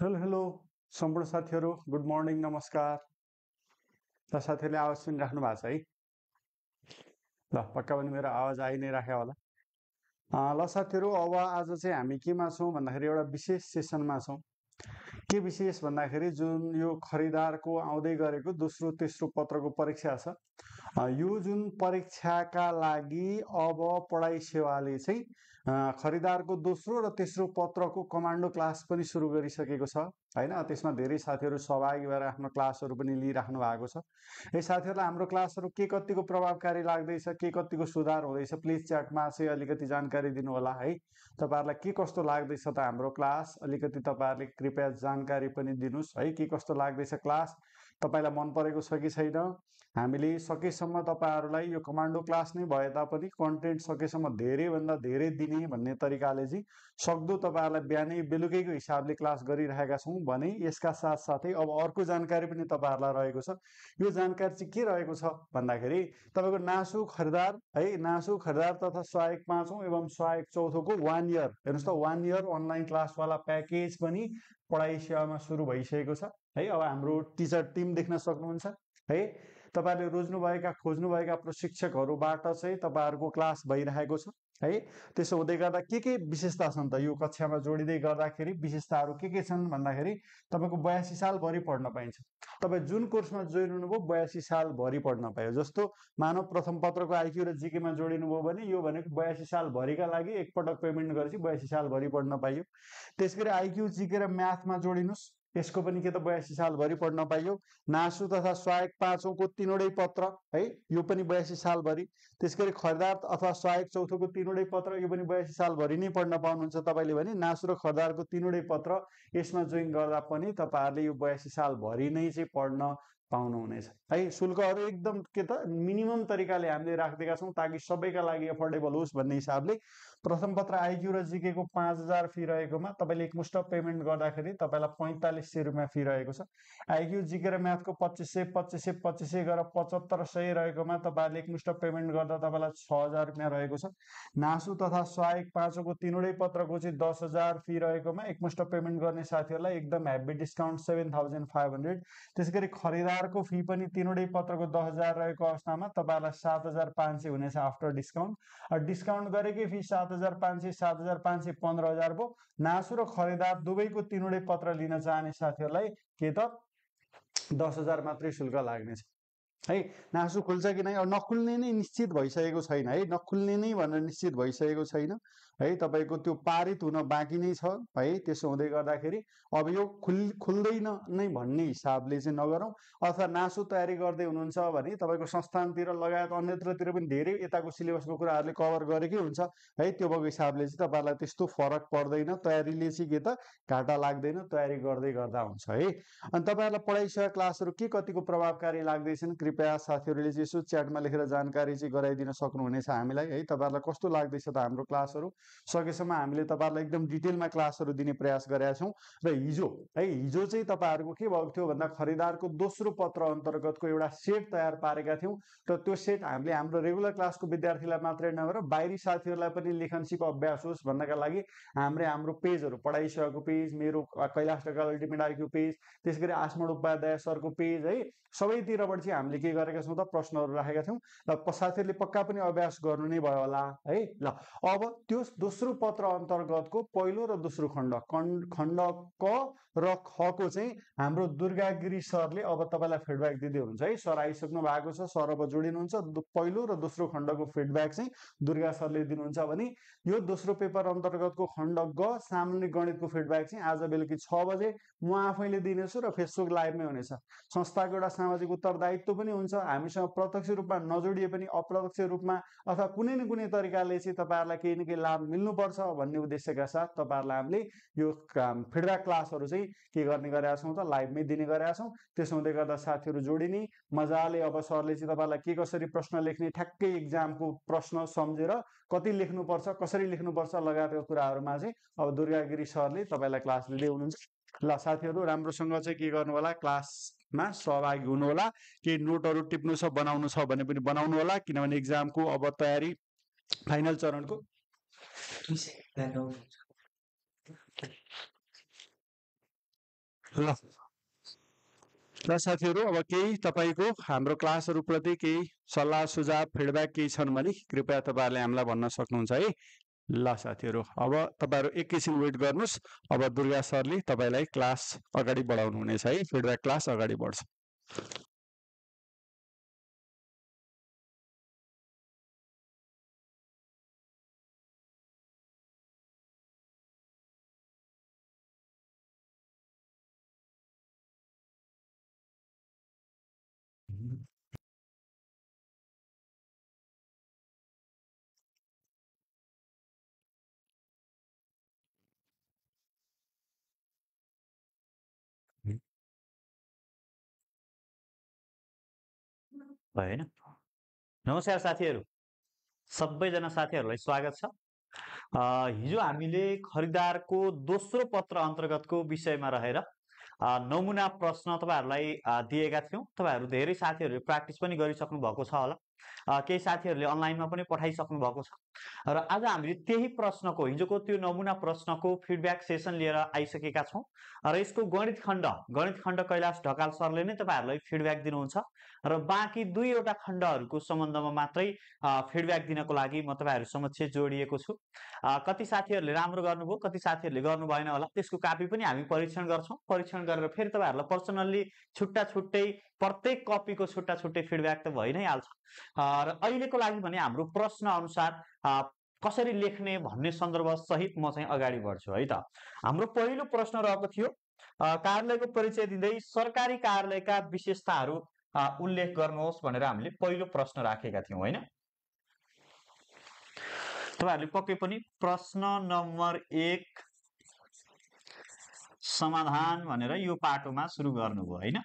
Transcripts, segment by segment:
Hello hello सम्पूर्ण साथीहरू good morning नमस्कार। ल साथीहरूले आवाज सुनिराख्नु भएको छ है? ल पक्का पनि मेरो आवाज आइ नै राख्यो होला। ल साथीहरू अब आज चाहिँ हामी केमा छौँ भन्दाखेरि एउटा विशेष सेसनमा छौँ। के विशेष भन्दाखेरि जुन यो खरिदारको आउँदै गरेको दोस्रो तेस्रो पत्रको परीक्षा छ, यो जुन परीक्षाका लागि अब पढाइ सेवाले चाहिँ खरिदारको दोस्रो र तेस्रो पत्रको कमान्डो क्लास पनि सुरु गरिसकेको छ हैन। त्यसमा धेरै साथीहरू सहभागी भएर आफ्नो क्लासहरू पनि लिइराख्नु भएको छ। यी साथीहरूलाई हाम्रो क्लासहरू के कतिको प्रभावकारी लाग्दैछ, के कतिको सुधार हुँदैछ, प्लिज च्याटमा चाहिँ अलिकति जानकारी दिनु होला है। तपाईहरुलाई के कस्तो लाग्दैछ त हाम्रो क्लास, अलिकति तपाईहरुले कृपया जानकारी पनि दिनुस् है। के कस्तो लाग्दैछ क्लास, तपाईलाई मन परेको छ कि छैन? हामीले सकेसम्म तपाईहरुलाई यो कमान्डो क्लास नै भए तापनि कन्टेन्ट सकेसम्म धेरैभन्दा धेरै दिने भन्ने तरिकाले चाहिँ सक्दो तपाईहरुलाई बिहानै बेलुकैको हिसाबले क्लास गरिरहेका छौँ भने यसका साथसाथै अब अर्को जानकारी पनि तपाईहरुलाई रहेको छ। यो जानकारी चाहिँ के रहेको छ भन्दाखेरि तपाईको नासु खरिदार है, नासु खरिदार तथा सहायक 5औं एवं सहायक 4थो को 1 इयर, हेर्नुस् त 1 इयर अनलाइन क्लास वाला प्याकेज पनि पढाइ सेवामा सुरु भइसकेको छ है। अब हाम्रो टिचर टिम देख्न सक्नुहुन्छ है। तपाईहरुले रोज्नुभएका खोज्नुभएका प्रशिक्षकहरुबाट चाहिँ तपाईहरुको क्लास भइरहेको छ है। त्यसो हुँदै गर्दा के विशेषता छन् त यो कक्षामा जोडिँदै गर्दाखेरि? विशेषताहरू के छन् भन्दाखेरि तपाईको 82 साल भरि पढ्न पाइन्छ। तपाई जुन कोर्समा जोइन हुनुभयो 82 साल भरि पढ्न पायो। जस्तो मानव प्रथम पत्रको आइक्यू र जीकेमा जोडिनुभयो भने यो भनेको 82 साल भरिका लागि एकपटक पेमेन्ट गरेपछि 82 साल भरि पढ्न पाइयो। त्यसैगरी आइक्यू जीके र म्याथमा जोडिनुस्, यसको पनि के त 82 साल भरि पढ्न पाइयो। नासु तथा सहायक 5औं को तीनवटै पत्र है, यो पनि 82 साल भरि। त्यसैगरी खरिदार अथवा सहायक 4थो को तीनवटै पत्र, यो पनि 82 साल भरि नै पढ्न पाउनुहुन्छ तपाईले भने। नासु र खरिदारको तीनवटै पत्र यसमा जोइन गर्दा पनि तपाईहरुले यो 82 साल भरि नै चाहिँ पढ्न पाउनुहुनेछ है। शुल्कहरू एकदम के त मिनिमम तरिकाले हामीले राखिदिएका छौँ ताकि सबैका लागि एफोर्डेबल होस् भन्ने हिसाबले। प्रथम पत्र आइक्यू र जीकेको 5000 फी रहेकोमा तपाईले एकमुष्ट पेमेन्ट गर्दाखेरि तपाईलाई 4500 रुपैयाँ फी रहेको छ। आइक्यू जीके र म्याथको 2500 2500 2500 गरेर 7500 रहेकोमा तपाईहरुले एकमुष्ट पेमेन्ट गर्दा तपाईलाई 6000 रुपैयाँ रहेको छ। नासु तथा सहायक 5औं को तीनवटै पत्रको चाहिँ 10000 फी रहेकोमा एकमुष्ट पेमेन्ट गर्ने साथीहरूलाई एकदम हेभी डिस्काउन्ट 7500। त्यसैगरी खरिदारको फी पनि तीनवटै पत्रको 10000 रहेको अवस्थामा तपाईहरुलाई 7500 हुनेछ आफ्टर डिस्काउन्ट। डिस्काउन्ट गरेकै फी 7500 7500 15000 भयो। नासु र खरिदार दुवैको तीनवटै पत्र लिन चाहने साथीहरूलाई के त 10000 मात्रै शुल्क लाग्नेछ है। नासु खुल्छ कि नै, अब नखुल्ने नै निश्चित भइसकेको छैन है, नखुल्ने नै भनेर निश्चित भइसकेको छैन है। तपाईको त्यो पारित हुन बाँकी नै छ है। त्यसो हुँदै गर्दाखेरि अब यो खुल्दैन नै भन्ने हिसाबले चाहिँ नगरौँ। अथवा नासु तयारी गर्दै हुनुहुन्छ भने तपाईको संस्थानतिर लगायत अन्यत्रतिर पनि धेरै यताको सिलेबसको कुराहरूले कभर गरेकै हुन्छ है। त्यो भएको हिसाबले चाहिँ तपाईहरुलाई त्यस्तो फरक पर्दैन, तयारीले चाहिँ के त घाटा लाग्दैन, तयारी गर्दै गर्दा हुन्छ है। अनि तपाईहरुलाई पढाइ सेवा क्लासहरू के कतिको प्रभावकारी लाग्दैछन् कृपया साथीहरूले चाहिँ यसो च्याटमा लेखेर जानकारी चाहिँ गराइदिन सक्नुहुनेछ हामीलाई है। तपाईहरुलाई कस्तो लाग्दैछ त हाम्रो क्लासहरू? सकेसम्म हामीले तपाईहरुलाई एकदम डिटेलमा क्लासहरू दिने प्रयास गरेका छौँ। र हिजो है, हिजो चाहिँ तपाईहरुको के भएको थियो भन्दा खरिदारको दोस्रो पत्र अन्तर्गतको एउटा सेट तयार पारेका थियौँ। र त्यो सेट हामीले हाम्रो रेगुलर क्लासको विद्यार्थीलाई मात्रै नभएर बाहिरी साथीहरूलाई पनि लेखन सिप अभ्यास होस् भन्नका लागि हाम्रो पेजहरू, पढाइ सेवाको पेज, मेरो Kailash Dhakal ultimate IQ page, त्यसैगरी आसमण उपाध्याय सरको पेज है, सबैतिरबाट चाहिँ हामीले के गरेका छौँ त प्रश्नहरू राखेका थियौँ। र साथीहरूले पक्का पनि अभ्यास गर्नु नै भयो होला है। ल अब त्यो दोस्रो पत्र अन्तर्गतको पहिलो र दोस्रो खण्ड क र ख को चाहिँ हाम्रो दुर्गागिरी सरले अब तपाईलाई फिडब्याक दिँदै हुनुहुन्छ है। सर आइसक्नु भएको छ, सर अब जोडिनुहुन्छ। पहिलो र दोस्रो खण्डको फिडब्याक चाहिँ दुर्गा सरले दिनुहुन्छ भने यो दोस्रो पेपर अन्तर्गतको खण्ड ग सामान्य गणितको फिडब्याक चाहिँ आज बेलुकी 6 बजे म आफैले दिनेछु र फेसबुक लाइभमै हुनेछ। संस्थाको एउटा सामाजिक उत्तरदायित्व पनि हुन्छ। हामीसँग प्रत्यक्ष रूपमा नजोडिए पनि अप्रत्यक्ष रूपमा अथवा कुनै न कुनै तरिकाले चाहिँ तपाईहरुलाई केही न केही लाभ मिल्नुपर्छ भन्ने उद्देश्यका साथ तपाईहरुलाई हामीले यो फिडब्याक क्लासहरू चाहिँ के गर्ने गरेका छौँ त लाइभमै दिने गरेका छौँ। त्यसो हुँदै गर्दा साथीहरू जोडिने मजाले। अब सरले चाहिँ तपाईहरुलाई के कसरी प्रश्न लेख्ने, ठ्याक्कै एक्जामको प्रश्न सम्झेर कति लेख्नुपर्छ, कसरी लेख्नुपर्छ लगायतका कुराहरूमा चाहिँ अब दुर्गागिरी सरले तपाईलाई क्लास दिँदै हुनुहुन्छ। ल साथीहरू राम्रोसँग चाहिँ के गर्नु होला, क्लासमा सहभागी हुनु होला। केही नोटहरू टिप्नु छ, बनाउनु छ भने पनि बनाउनु होला, किनभने एक्जामको अब तयारी फाइनल चरणको ल ल साथीहरू, अब केही तपाईँको हाम्रो क्लासहरूप्रति केही सल्लाह सुझाव फिडब्याक केही छन् भने कृपया तपाईँहरूले हामीलाई भन्न सक्नुहुन्छ है। ल साथीहरू, अब तपाईँहरू एकैछिन वेट गर्नुहोस्। अब दुर्गा सरले तपाईँलाई क्लास अगाडि बढाउनुहुनेछ है, फिडब्याक क्लास अगाडि बढ्छ। होइन। नमस्कार साथीहरू, सबैजना साथीहरूलाई स्वागत छ। हिजो हामीले खरिदारको दोस्रो पत्र अन्तर्गतको विषयमा रहेर नमुना प्रश्न तपाईँहरूलाई दिएका थियौँ। तपाईँहरू धेरै साथीहरूले प्र्याक्टिस पनि गरिसक्नु भएको छ होला। केही साथीहरूले अनलाइनमा पनि पठाइसक्नु भएको छ र आज हामीले त्यही प्रश्नको, हिजोको त्यो नमुना प्रश्नको फिडब्याक सेसन लिएर आइसकेका छौँ र यसको गणित खण्ड कैलाश ढकाल सरले नै तपाईँहरूलाई फिडब्याक दिनुहुन्छ र बाँकी दुईवटा खण्डहरूको सम्बन्धमा मात्रै फिडब्याक दिनको लागि म तपाईँहरू समक्ष जोडिएको छु। कति साथीहरूले राम्रो गर्नुभयो, कति साथीहरूले गर्नु भएन होला। त्यसको कापी पनि हामी परीक्षण गर्छौँ। परीक्षण गरेर फेरि तपाईँहरूलाई पर्सनल्ली छुट्टा छुट्टै प्रत्येक कपीको छुट्टा छुट्टै फिडब्याक त भइ नै हाल्छ। र अहिलेको लागि भने हाम्रो प्रश्न अनुसार कसरी लेख्ने भन्ने सन्दर्भ सहित म चाहिँ अगाडि बढ्छु है त। हाम्रो पहिलो प्रश्न रहेको थियो, कार्यालयको परिचय दिँदै सरकारी कार्यालयका विशेषताहरू उल्लेख गर्नुहोस् भनेर हामीले पहिलो प्रश्न राखेका थियौँ होइन। तपाईँहरूले पक्कै पनि प्रश्न नम्बर 1 समाधान भनेर यो पाटोमा सुरु गर्नुभयो होइन।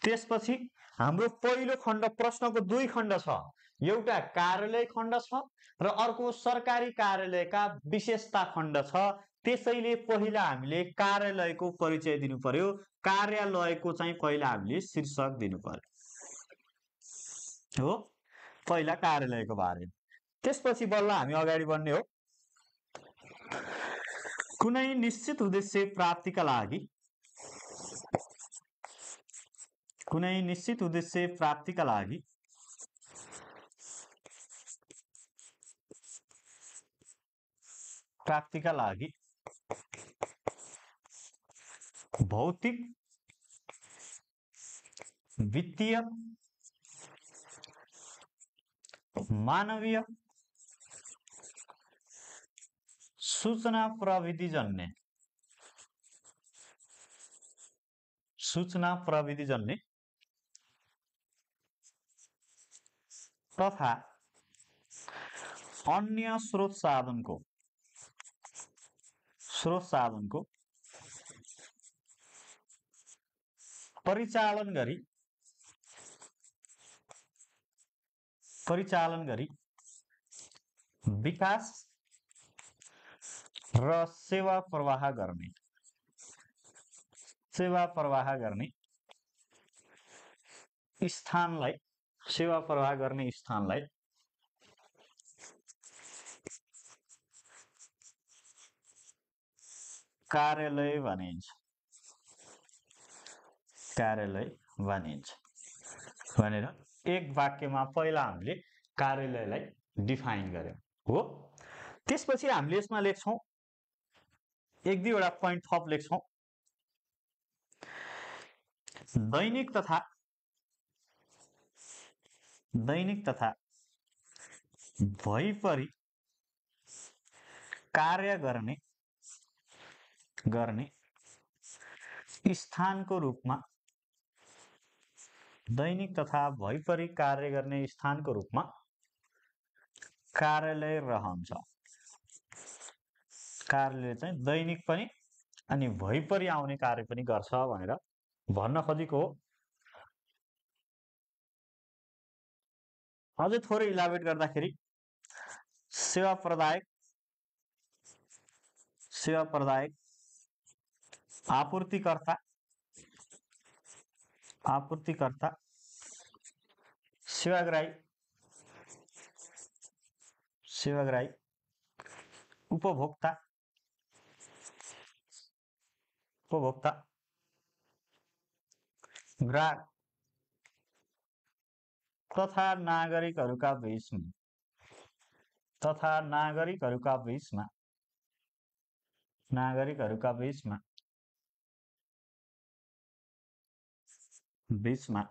त्यसपछि हाम्रो पहिलो खण्ड, प्रश्नको दुई खण्ड छ। एउटा कार्यालय खण्ड छ र अर्को सरकारी कार्यालयका विशेषता खण्ड छ। त्यसैले पहिला हामीले कार्यालयको परिचय दिनु पर्यो। कार्यालयको चाहिँ पहिला हामीले शीर्षक दिनु पर्यो हो, पहिला कार्यालयको बारेमा। त्यसपछि बल्ल हामी अगाडि बढ्ने हो। कुनै निश्चित उद्देश्य प्राप्तिका लागि, कुनै निश्चित उद्देश्य प्राप्तिका लागि भौतिक, वित्तीय, मानवीय, सूचना प्रविधिजन्य तथा अन्य स्रोत साधनको परिचालन गरी विकास र सेवा प्रवाह गर्ने स्थानलाई कार्यालय भनिन्छ भनेर एक वाक्यमा पहिला हामीले कार्यालयलाई डिफाइन गर्यौं हो। त्यसपछि हामीले यसमा लेख्छौं, एक दुईवटा पोइन्ट थप लेख्छौं। दैनिक तथा भइपरि कार्य गर्ने स्थानको रूपमा, दैनिक तथा भइपरि कार्य गर्ने स्थानको रूपमा कार्यालय रहन्छ। कार्यालय चाहिँ दैनिक पनि अनि भइपरि आउने कार्य पनि गर्छ भनेर भन्न खोजेको हो। अझै थोरै इलाबोरेट गर्दाखेरि सेवा प्रदायक, आपूर्तिकर्ता, सेवाग्राही, उपभोक्ता, उपभोक्ता ग्राहक तथा नागरिकहरूका बीचमा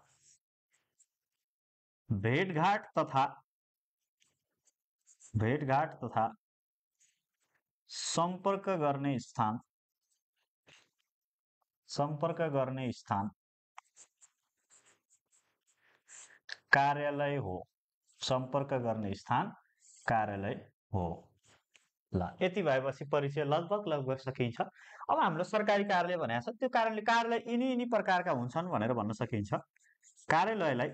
भेटघाट तथा सम्पर्क गर्ने स्थान कार्यालय हो। सम्पर्क गर्ने स्थान कार्यालय हो। ल यति भएपछि परिचय लगभग सकिन्छ। अब हाम्रो सरकारी कार्यालय भनेको छ, त्यो कार्यालय यिनी प्रकारका हुन्छन् भनेर भन्न सकिन्छ। कार्यालयलाई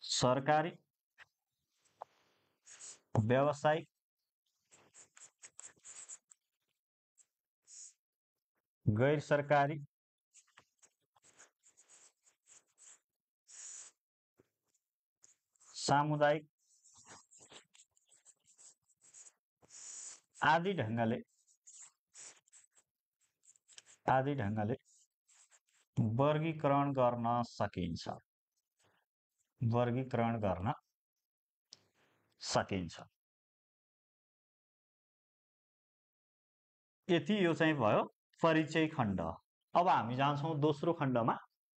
सरकारी, व्यावसायिक, गैर सरकारी, सामुदायिक आदि ढंगले वर्गीकरण गर्न सकिन्छ। यति यो चाहिँ भयो परिचय खण्ड। अब हामी जान्छौं दोस्रो खण्डमा,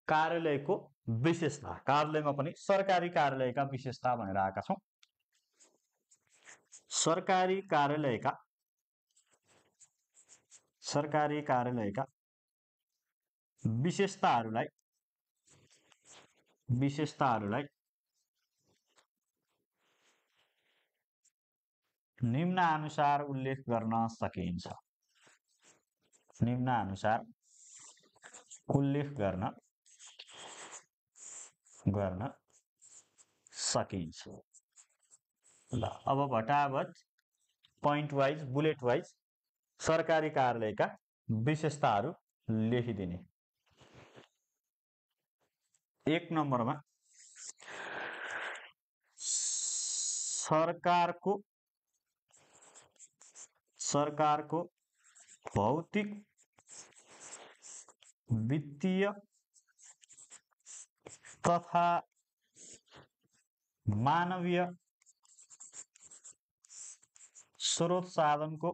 कार्यालयको विशेषता। कार्यालयमा पनि सरकारी कार्यालयका विशेषता भनेर आएका छौं। सरकारी कार्यालयका विशेषताहरूलाई निम्नानुसार उल्लेख गर्न सकिन्छ। ल अब भटाभट पॉइंट वाइज, बुलेट वाइज सरकारी कार्यालयका विशेषताहरू लेखिदिने। 1 नम्बरमा सरकारको भौतिक, वित्तीय तथा मानवीय स्रोत साधनको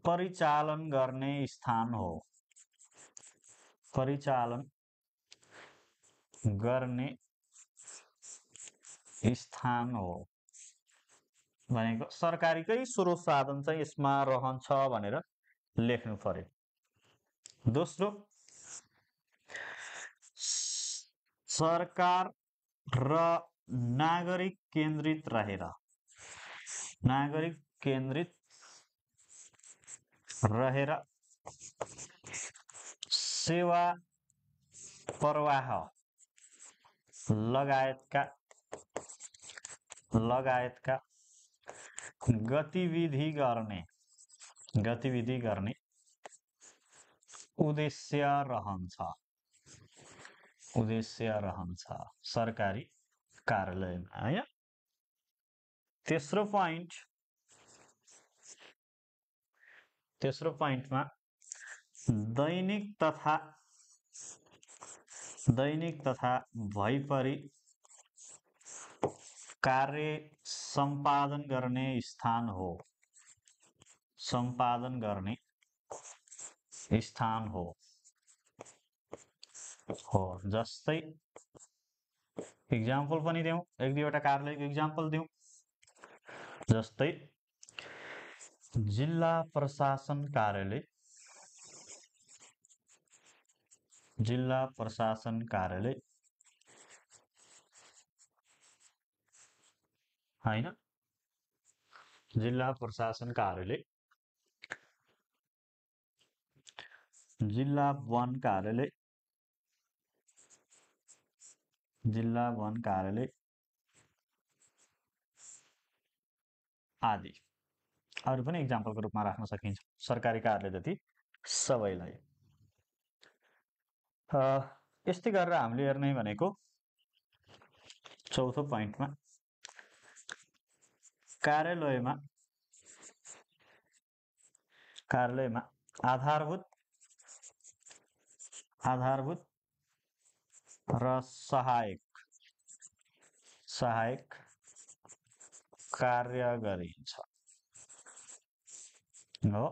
परिचालन गर्ने स्थान हो। भनेको सरकारीकै स्रोत साधन चाहिँ यसमा रहन्छ भनेर लेख्नु पर्यो। दोस्रो, सरकार र नागरिक केन्द्रित रहेर सेवा प्रवाह लगायतका गतिविधि गर्ने उद्देश्य रहन्छ सरकारी कार्यालयमा, हैन? तेस्रो पॉइन्टमा दैनिक तथा भइपरि कार्य सम्पादन गर्ने स्थान हो। जस्तै इक्जाम्पल पनि दिउँ, एक दुईवटा कार्यालयको इक्जाम्पल दिउँ। जस्तै जिल्ला प्रशासन कार्यालय हैन? जिल्ला प्रशासन कार्यालय, जिल्ला वन कार्यालय आदि अरु पनि इक्जाम्पलको रूपमा राख्न सकिन्छ सरकारी कार्यालय जति सबैलाई। यस्तै गरेर हामीले हेर्ने भनेको चौथो पॉइन्टमा कार्यालयमा आधारभूत र सहायक कार्य गरिन्छ हो।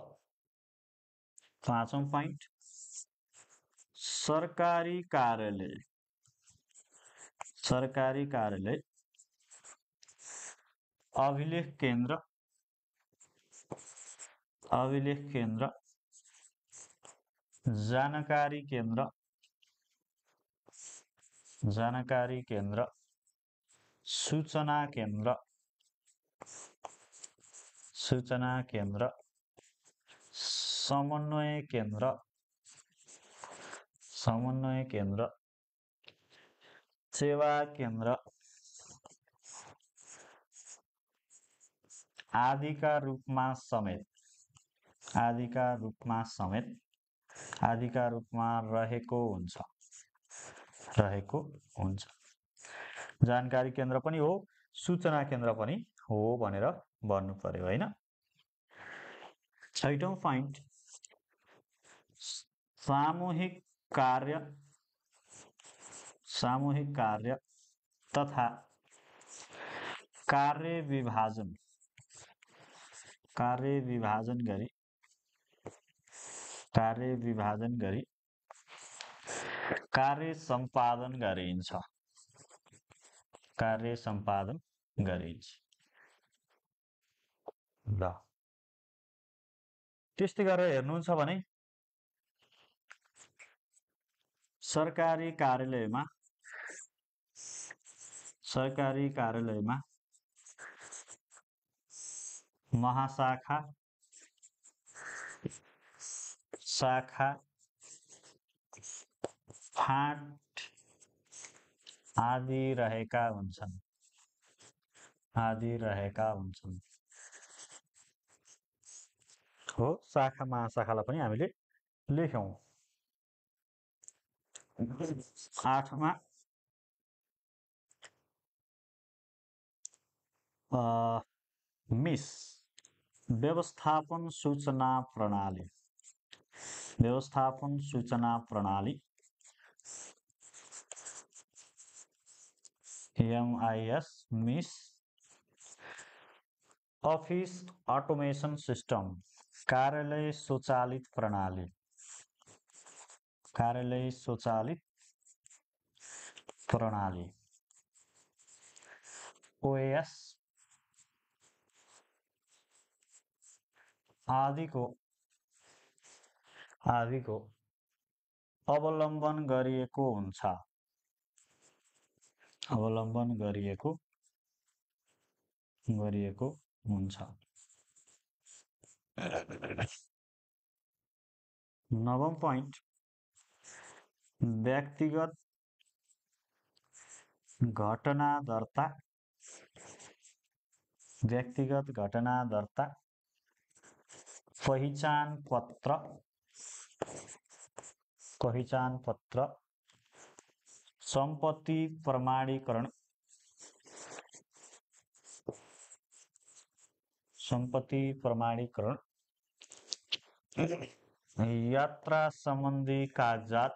पाँचौं पॉइंट, सरकारी कार्यालय अभिलेख केन्द्र जानकारी केन्द्र सूचना केन्द्र समन्वय केन्द्र सेवा केन्द्र आदिका रूपमा रहेको हुन्छ। जानकारी केन्द्र पनि हो, सूचना केन्द्र पनि हो भनेर भन्नु पर्यो हैन। छैटौं पॉइंट, सामूहिक कार्य तथा कार्य विभाजन गरी कार्य सम्पादन गरिन्छ। ल त्यस्तै गरेर हेर्नुहुन्छ भने सरकारी कार्यालयमा महाशाखा, शाखा, फाँट आदि रहेका हुन्छन्। हो, शाखा महाशाखालाई पनि हामीले लेख्यौं। 8मा मिस व्यवस्थापन सूचना प्रणाली MIS miss office automation system कार्यालय स्वचालित प्रणाली OAS आदिको अवलम्बन गरिएको हुन्छ। 9औं पॉइंट, व्यक्तिगत घटना दर्ता पहिचान पत्र सम्पत्ति प्रमाणीकरण यात्रा सम्बन्धी कागजात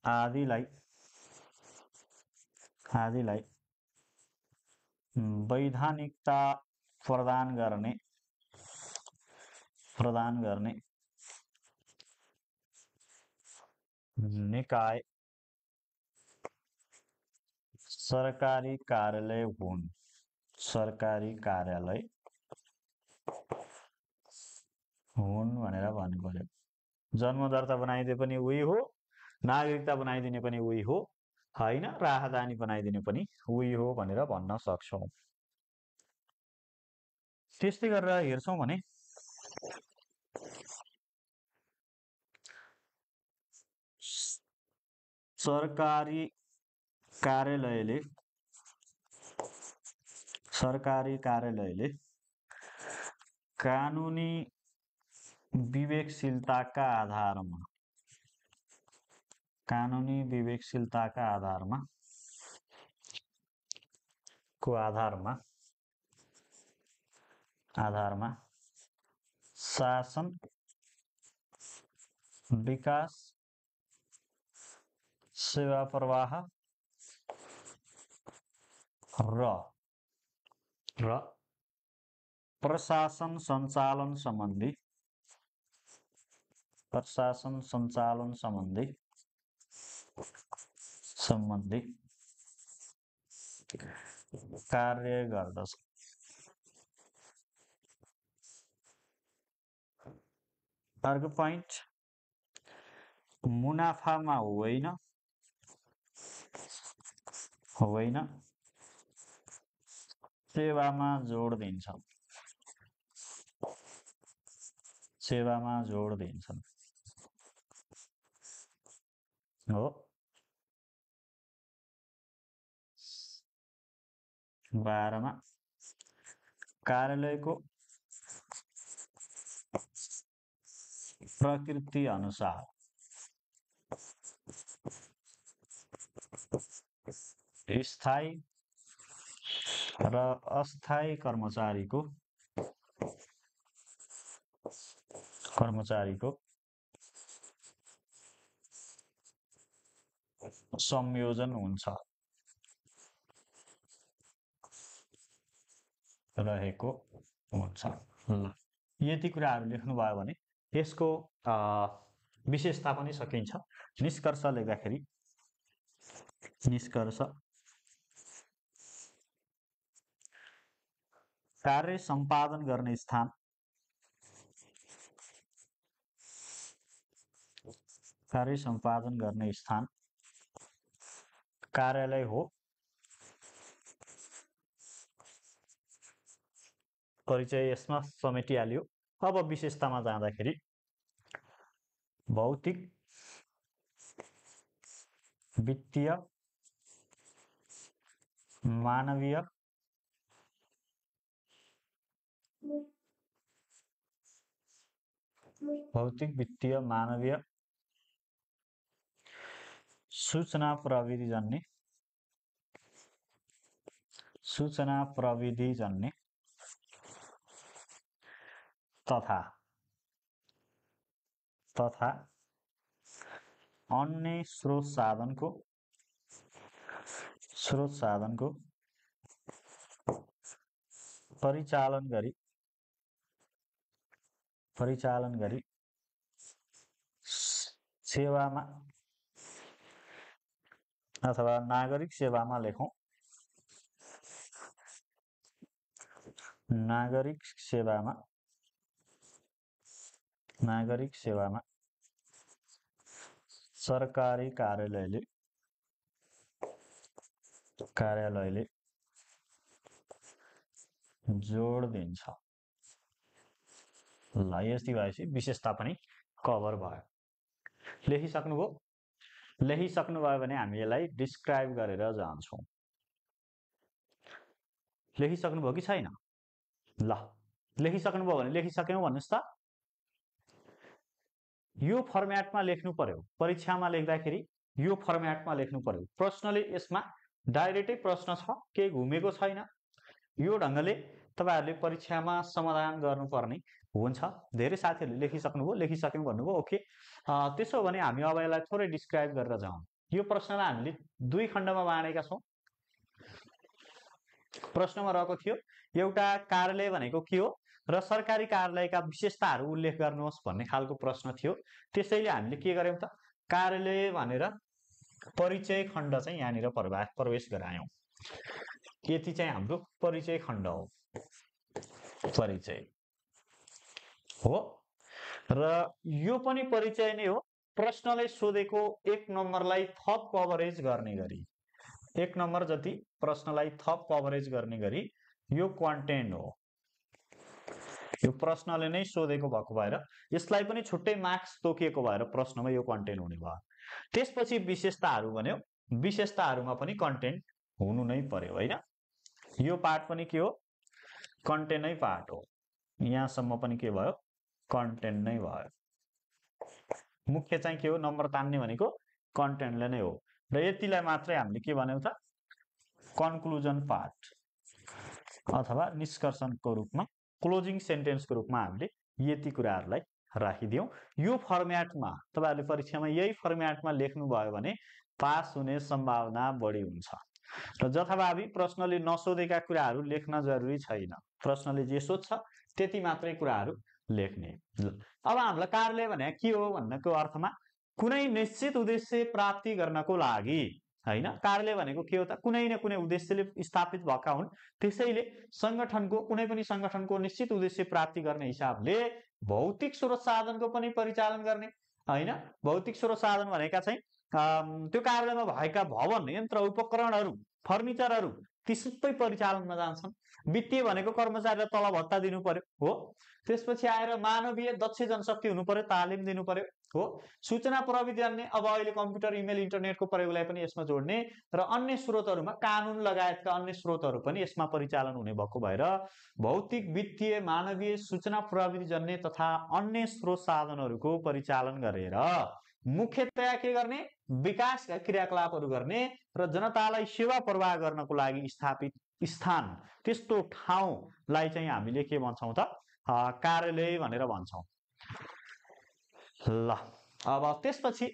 आदिलाई वैधानिकता प्रदान गर्ने निकाय सरकारी कार्यालय हुन् भनेर भन्नु पर्यो। जन्म दर्ता बनाइदिए पनि उही हो, नागरिकता बनाइदिने पनि उही हो हैन, राहदानी बनाइदिने पनि उही हो भनेर भन्न सक्छौं। त्यस्तै गरेर हेर्छौं भने सरकारी कार्यालयले कानुनी विवेकशीलताका कानुनी विवेकशीलताका आधारमा शासन विकास सेवा प्रवाह र प्रशासन सञ्चालन सम्बन्धी कार्य गर्दछ। अर्को पोइन्ट, मुनाफामा होइन सेवामा जोड दिन्छन्। हो 12 मा कार्यालयको प्रकृति अनुसार स्थायी र अस्थायी कर्मचारीको संयोजन रहेको हुन्छ। ल यति कुराहरू लेख्नुभयो भने यसको विशेषता पनि सकिन्छ। निष्कर्ष लेख्दाखेरि कार्य सम्पादन गर्ने स्थान कार्यालय हो। परिचय यसमा समेटिहाल्यो। अब विशेषतामा जाँदाखेरि भौतिक, वित्तीय, मानवीय, सूचना प्रविधि जन्य तथा अन्य स्रोत साधनको परिचालन गरी सेवामा अथवा नागरिक सेवामा लेखौं नागरिक सेवामा सरकारी कार्यालयले जोड दिन्छ। ल यति भएपछि विशेषता पनि कभर भयो। लेखिसक्नुभयो भने हामी यसलाई डिस्क्राइब गरेर जान्छौं। लेखिसक्नुभयो कि छैन? ल लेखिसक्नुभयो भने लेखिसक्यौं भन्नुस् त। यो फर्म्याटमा लेख्नु पर्यो। परीक्षामा लेख्दाखेरि यो फर्म्याटमा लेख्नु पर्यो। प्रश्नले यसमा डाइरेक्टै प्रश्न छ, केही घुमेको छैन। यो ढंगले तपाईहरुले परीक्षामा समाधान गर्नुपर्ने हुन्छ। धेरै साथीहरुले लेखिसक्यौं भन्नुभयो। ओके, त्यसो भने हामी अब यसलाई थोरै डिस्क्राइब गरेर जाउँ। यो प्रश्नलाई हामीले दुई खण्डमा बाँडेका छौं। प्रश्नमा रहेको थियो एउटा कार्यालय भनेको के हो र सरकारी कार्यालयका विशेषताहरू उल्लेख गर्नुहोस् भन्ने खालको प्रश्न थियो। त्यसैले हामीले के गर्यौं त, कार्यालय भनेर परिचय खण्ड चाहिँ यहाँनिर प्रवेश गरायौं। यति चाहिँ हाम्रो परिचय खण्ड हो। परिचय हो र यो पनि परिचय नै हो। प्रश्नले सोधेको 1 नम्बरलाई थप कभरेज गर्ने गरी, 1 नम्बर जति प्रश्नलाई थप कभरेज गर्ने गरी यो कन्टेन्ट हो। यो प्रश्नले नै सोधेको भएको भएर यसलाई पनि छुट्टै मार्क्स तोकिएको भएर प्रश्नमा यो कन्टेन्ट हुने भयो। त्यसपछि विशेषताहरू भन्यो। विशेषताहरूमा पनि कन्टेन्ट हुनु नै पर्यो हैन। यो पार्ट पनि के हो, कन्टेन्ट नै पार्ट हो। यहाँसम्म पनि के भयो, कन्टेन्ट नै भयो। मुख्य चाहिँ के हो, नम्बर तान्ने भनेको कन्टेन्टले नै हो र यतिलाई मात्रै हामीले के भन्यौं त कन्क्लुजन पार्ट अथवा निष्कर्षणको रूपमा क्लोजिङ सेन्टेन्सको रूपमा हामीले यति कुराहरूलाई राखिदियौं। यो फर्म्याटमा तपाईहरुले परीक्षामा यही फर्म्याटमा लेख्नुभयो भने पास हुने सम्भावना बढी हुन्छ र जथाभावी प्रश्नले नसोधेका कुराहरू लेख्न जरुरी छैन। प्रश्नले जे सोध्छ त्यति मात्रै कुराहरू लेख्ने। अब हामीलाई कार्यालय भने के हो भन्नको अर्थमा कुनै निश्चित उद्देश्य प्राप्ति गर्नको लागि हैन, कार्यालय भनेको के हो त कुनै न कुनै उद्देश्यले स्थापित भएका हुन्। त्यसैले संगठनको कुनै पनि संगठनको निश्चित उद्देश्य प्राप्ति गर्ने हिसाबले भौतिक स्रोत साधनको पनि परिचालन गर्ने हैन। भौतिक स्रोत साधन भनेका चाहिँ त्यो कार्यालयमा भएका भवन यन्त्र उपकरणहरू फर्निचरहरू ती सबै परिचालनमा जान्छन्। वित्तीय भनेको कर्मचारीलाई तलब भत्ता दिनु पर्यो हो। त्यसपछि आएर मानवीय दक्ष जनशक्ति हुनु पर्यो, तालिम दिनु पर्यो हो। सूचना प्रविधि अन्य अब अहिले कम्प्युटर इमेल इन्टरनेटको प्रयोगलाई पनि यसमा जोड्ने र अन्य स्रोतहरुमा कानुन लगायतका अन्य स्रोतहरु पनि यसमा परिचालन हुने भएको भएर भौतिक वित्तीय मानवीय सूचना प्रविधि जन्य तथा अन्य स्रोत साधनहरुको परिचालन गरेर मुख्यतया के गर्ने विकासका क्रियाकलापहरु गर्ने र जनतालाई सेवा प्रवाह गर्नको लागि स्थापित स्थान त्यस्तो ठाउँलाई चाहिँ हामीले के भन्छौं त कार्यालय भनेर भन्छौं। ल अब त्यसपछि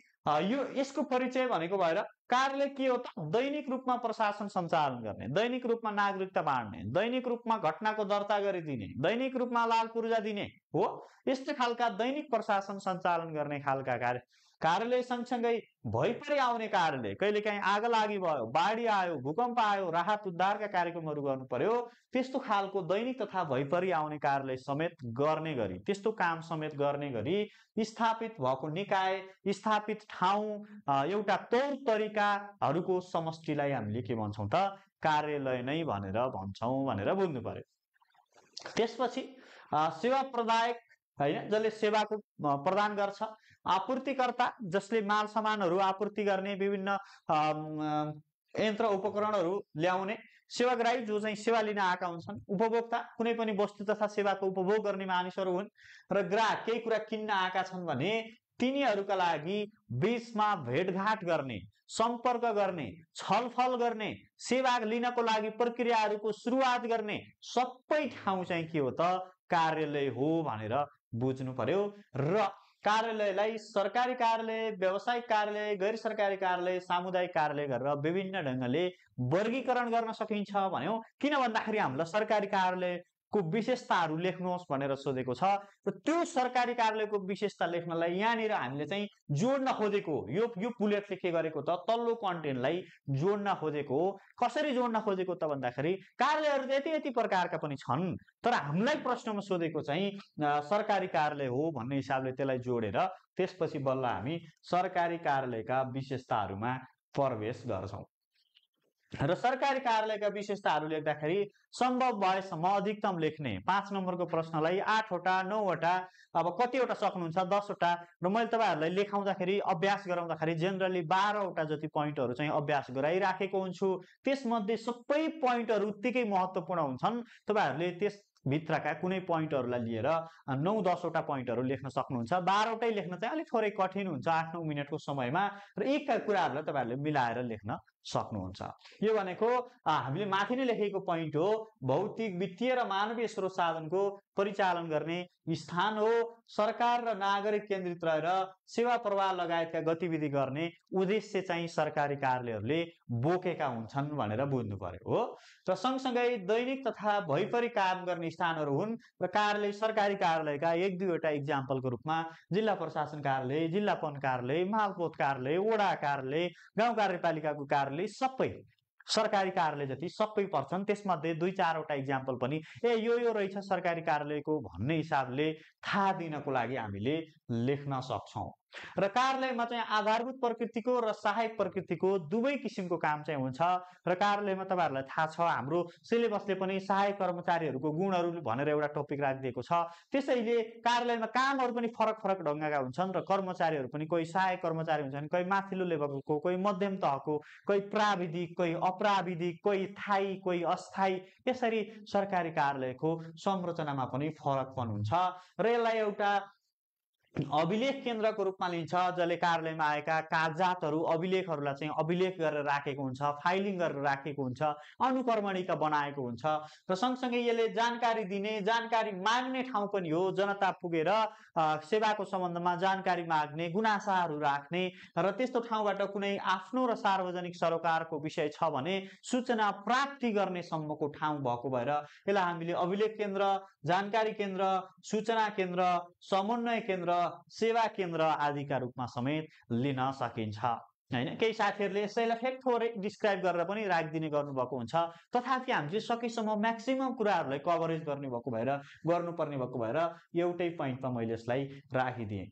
यो यसको परिचय भनेको भएर कार्यालय के हो त दैनिक रूपमा प्रशासन सञ्चालन गर्ने, दैनिक रूपमा नागरिकता बाँड्ने, दैनिक रूपमा घटनाको दर्ता गरिदिने, दैनिक रूपमा लाल पूर्जा दिने हो। यस्तै खालका दैनिक प्रशासन सञ्चालन गर्ने खालका कार्यालय सँगसँगै भइपरि आउने कार्यालय, कहिलेकाहीँ आग लागि भयो, बाढी आयो, भूकम्प आयो, राहत उद्धारका कार्यक्रमहरू गर्नु पर्यो, त्यस्तो खालको दैनिक तथा भइपरि आउने कार्यालय समेत गर्ने गरी त्यस्तो काम समेत गर्ने गरी स्थापित भएको निकाय स्थापित ठाउँ एउटा तौर तरिकाहरूको समष्टिलाई हामीले के भन्छौं त कार्यालय नै भनेर भन्छौं भनेर बुझ्नु पर्यो। त्यसपछि सेवा प्रदायक हैन जसले सेवाको प्रदान गर्छ, आपूर्तिकर्ता जसले माल सामानहरू आपूर्ति गर्ने विभिन्न यन्त्र उपकरणहरू ल्याउने, सेवाग्राही जो चाहिँ सेवा लिन आएका हुन्छन्, उपभोक्ता कुनै पनि वस्तु तथा सेवाको उपभोग गर्ने मानिसहरू हुन् र ग्राहक केही कुरा किन्न आएका छन् भने तिनीहरूका लागि बीचमा भेटघाट गर्ने, सम्पर्क गर्ने, छलफल गर्ने, सेवा लिनको लागि प्रक्रियाहरूको सुरुवात गर्ने सबै ठाउँ चाहिँ के हो त कार्यालय हो भनेर बुझ्नु पर्यो। र कार्यालयलाई सरकारी कार्यालय, व्यावसायिक कार्यालय, गैर सरकारी कार्यालय, सामुदायिक कार्यालय गरेर विभिन्न ढंगले वर्गीकरण गर्न सकिन्छ भन्यौ। किन भन्दाखेरि हामीलाई सरकारी कार्यालयको विशेषताहरू लेख्नुहोस् भनेर सोधेको छ र त्यो सरकारी कार्यालयको विशेषता लेख्नलाई यहाँनिर हामीले चाहिँ जोड्न खोजेको यो बुलेटले के गरेको त तल्लो कन्टेन्टलाई जोड्न खोजेको। कसरी जोड्न खोजेको त भन्दाखेरि कार्यालयहरू त यति प्रकारका पनि छन्, तर हामीलाई प्रश्नमा सोधेको चाहिँ सरकारी कार्यालय हो भन्ने हिसाबले त्यसलाई जोडेर त्यसपछि बल्ल हामी सरकारी कार्यालयका विशेषताहरूमा प्रवेश गर्छौं। र सरकारी कार्यालयका विशेषताहरू लेख्दाखेरि सम्भव भएसम्म अधिकतम लेख्ने 5 नम्बरको प्रश्नलाई 8 वटा 9 वटा अब कतिवटा सक्नुहुन्छ 10 वटा र मैले तपाईहरुलाई लेखाउँदाखेरि अभ्यास गराउँदाखेरि जेनरली 12 वटा जति पोइन्टहरु चाहिँ अभ्यास गराइराखेको हुन्छु। त्यसमध्ये सबै पोइन्टहरु उत्तिकै महत्त्वपूर्ण हुन्छन्। तपाईहरुले त्यस भित्रका कुनै पोइन्टहरुलाई लिएर 9-10 वटा पोइन्टहरु लेख्न सक्नुहुन्छ। 12 वटै लेख्न चाहिँ अलिक थोरै कठिन हुन्छ 8-9 मिनेटको समयमा र एक कुराहरुलाई तपाईहरुले मिलाएर लेख्न सक्नुहुन्छ। यो भनेको हामीले माथि नै लेखेको पोइन्ट हो, भौतिक वित्तीय र मानवीय स्रोत साधनको परिचालन गर्ने स्थान हो। सरकार र नागरिक केन्द्रित रहेर सेवा प्रवाह लगायतका गतिविधि गर्ने उद्देश्य चाहिँ सरकारी कार्यालयहरूले बोकेका हुन्छन् भनेर बुझ्नु पर्यो हो। र सँगसँगै दैनिक तथा भइपरि काम गर्ने स्थानहरू हुन् र कार्यालय सरकारी कार्यालयका 1-2 वटा इक्जाम्पलको रूपमा जिल्ला प्रशासन कार्यालय, जिल्ला वन कार्यालय, मालपोत कार्यालय, वडा कार्यालय, गाउँ कार्यपालिकाको कार्यालय सबै सरकारी कार्यालय जति सबै पर्छन्। त्यसमध्ये 2-4 वटा इक्जाम्पल पनि यो रहेछ सरकारी कार्यालयको भन्ने हिसाबले थाहा दिनको लागि हामीले लेख्न सक्छौं। र कार्यालयमा चाहिँ आधारभूत प्रकृतिको र सहायक प्रकृतिको दुवै किसिमको काम चाहिँ हुन्छ। र कार्यालयमा तपाईहरुलाई थाहा छ हाम्रो सिलेबसले पनि सहायक कर्मचारीहरूको गुणहरू भनेर एउटा टपिक राखिदिएको छ। त्यसैले कार्यालयमा कामहरू पनि फरक ढंगका हुन्छन् र कर्मचारीहरू पनि कोही सहायक कर्मचारी हुन्छन्, कोही माथिल्लो लेभलको, कोही मध्यम तहको, कोही प्राविधिक, कोही अप्राविधिक, कोही स्थायी, कोही अस्थायी। यसरी सरकारी कार्यालयको संरचनामा पनि फरकपन हुन्छ र यसलाई एउटा अभिलेख केन्द्रको रूपमा लिन्छ, जसले कार्यालयमा आएका कागजातहरू अभिलेखहरूलाई चाहिँ अभिलेख गरेर राखेको हुन्छ, फाइलिङ गरेर राखेको हुन्छ, अनुक्रमणिका बनाएको हुन्छ र सँगसँगै यसले जानकारी दिने, जानकारी माग्ने ठाउँ पनि हो। जनता पुगेर सेवाको सम्बन्धमा जानकारी माग्ने, गुनासाहरू राख्ने र त्यस्तो ठाउँबाट कुनै आफ्नो र सार्वजनिक सरोकारको विषय छ भने सूचना प्राप्ति गर्ने सम्मको ठाउँ भएको भएर यसलाई हामीले अभिलेख केन्द्र, जानकारी केन्द्र, सूचना केन्द्र, समन्वय केन्द्र, सेवा केन्द्र आदिका रूपमा समेत लिन सकिन्छ हैन। केही साथीहरूले यसैलाई फेरि थोरै डिस्क्राइब गरेर पनि राखिदिने गर्नुभएको हुन्छ, तथापि हामीले सकेसम्म म्याक्सिमम कुराहरूलाई कभरेज गर्ने भएको भएर गर्नुपर्ने भएको भएर एउटै पोइन्टमा मैले यसलाई राखिदिएँ।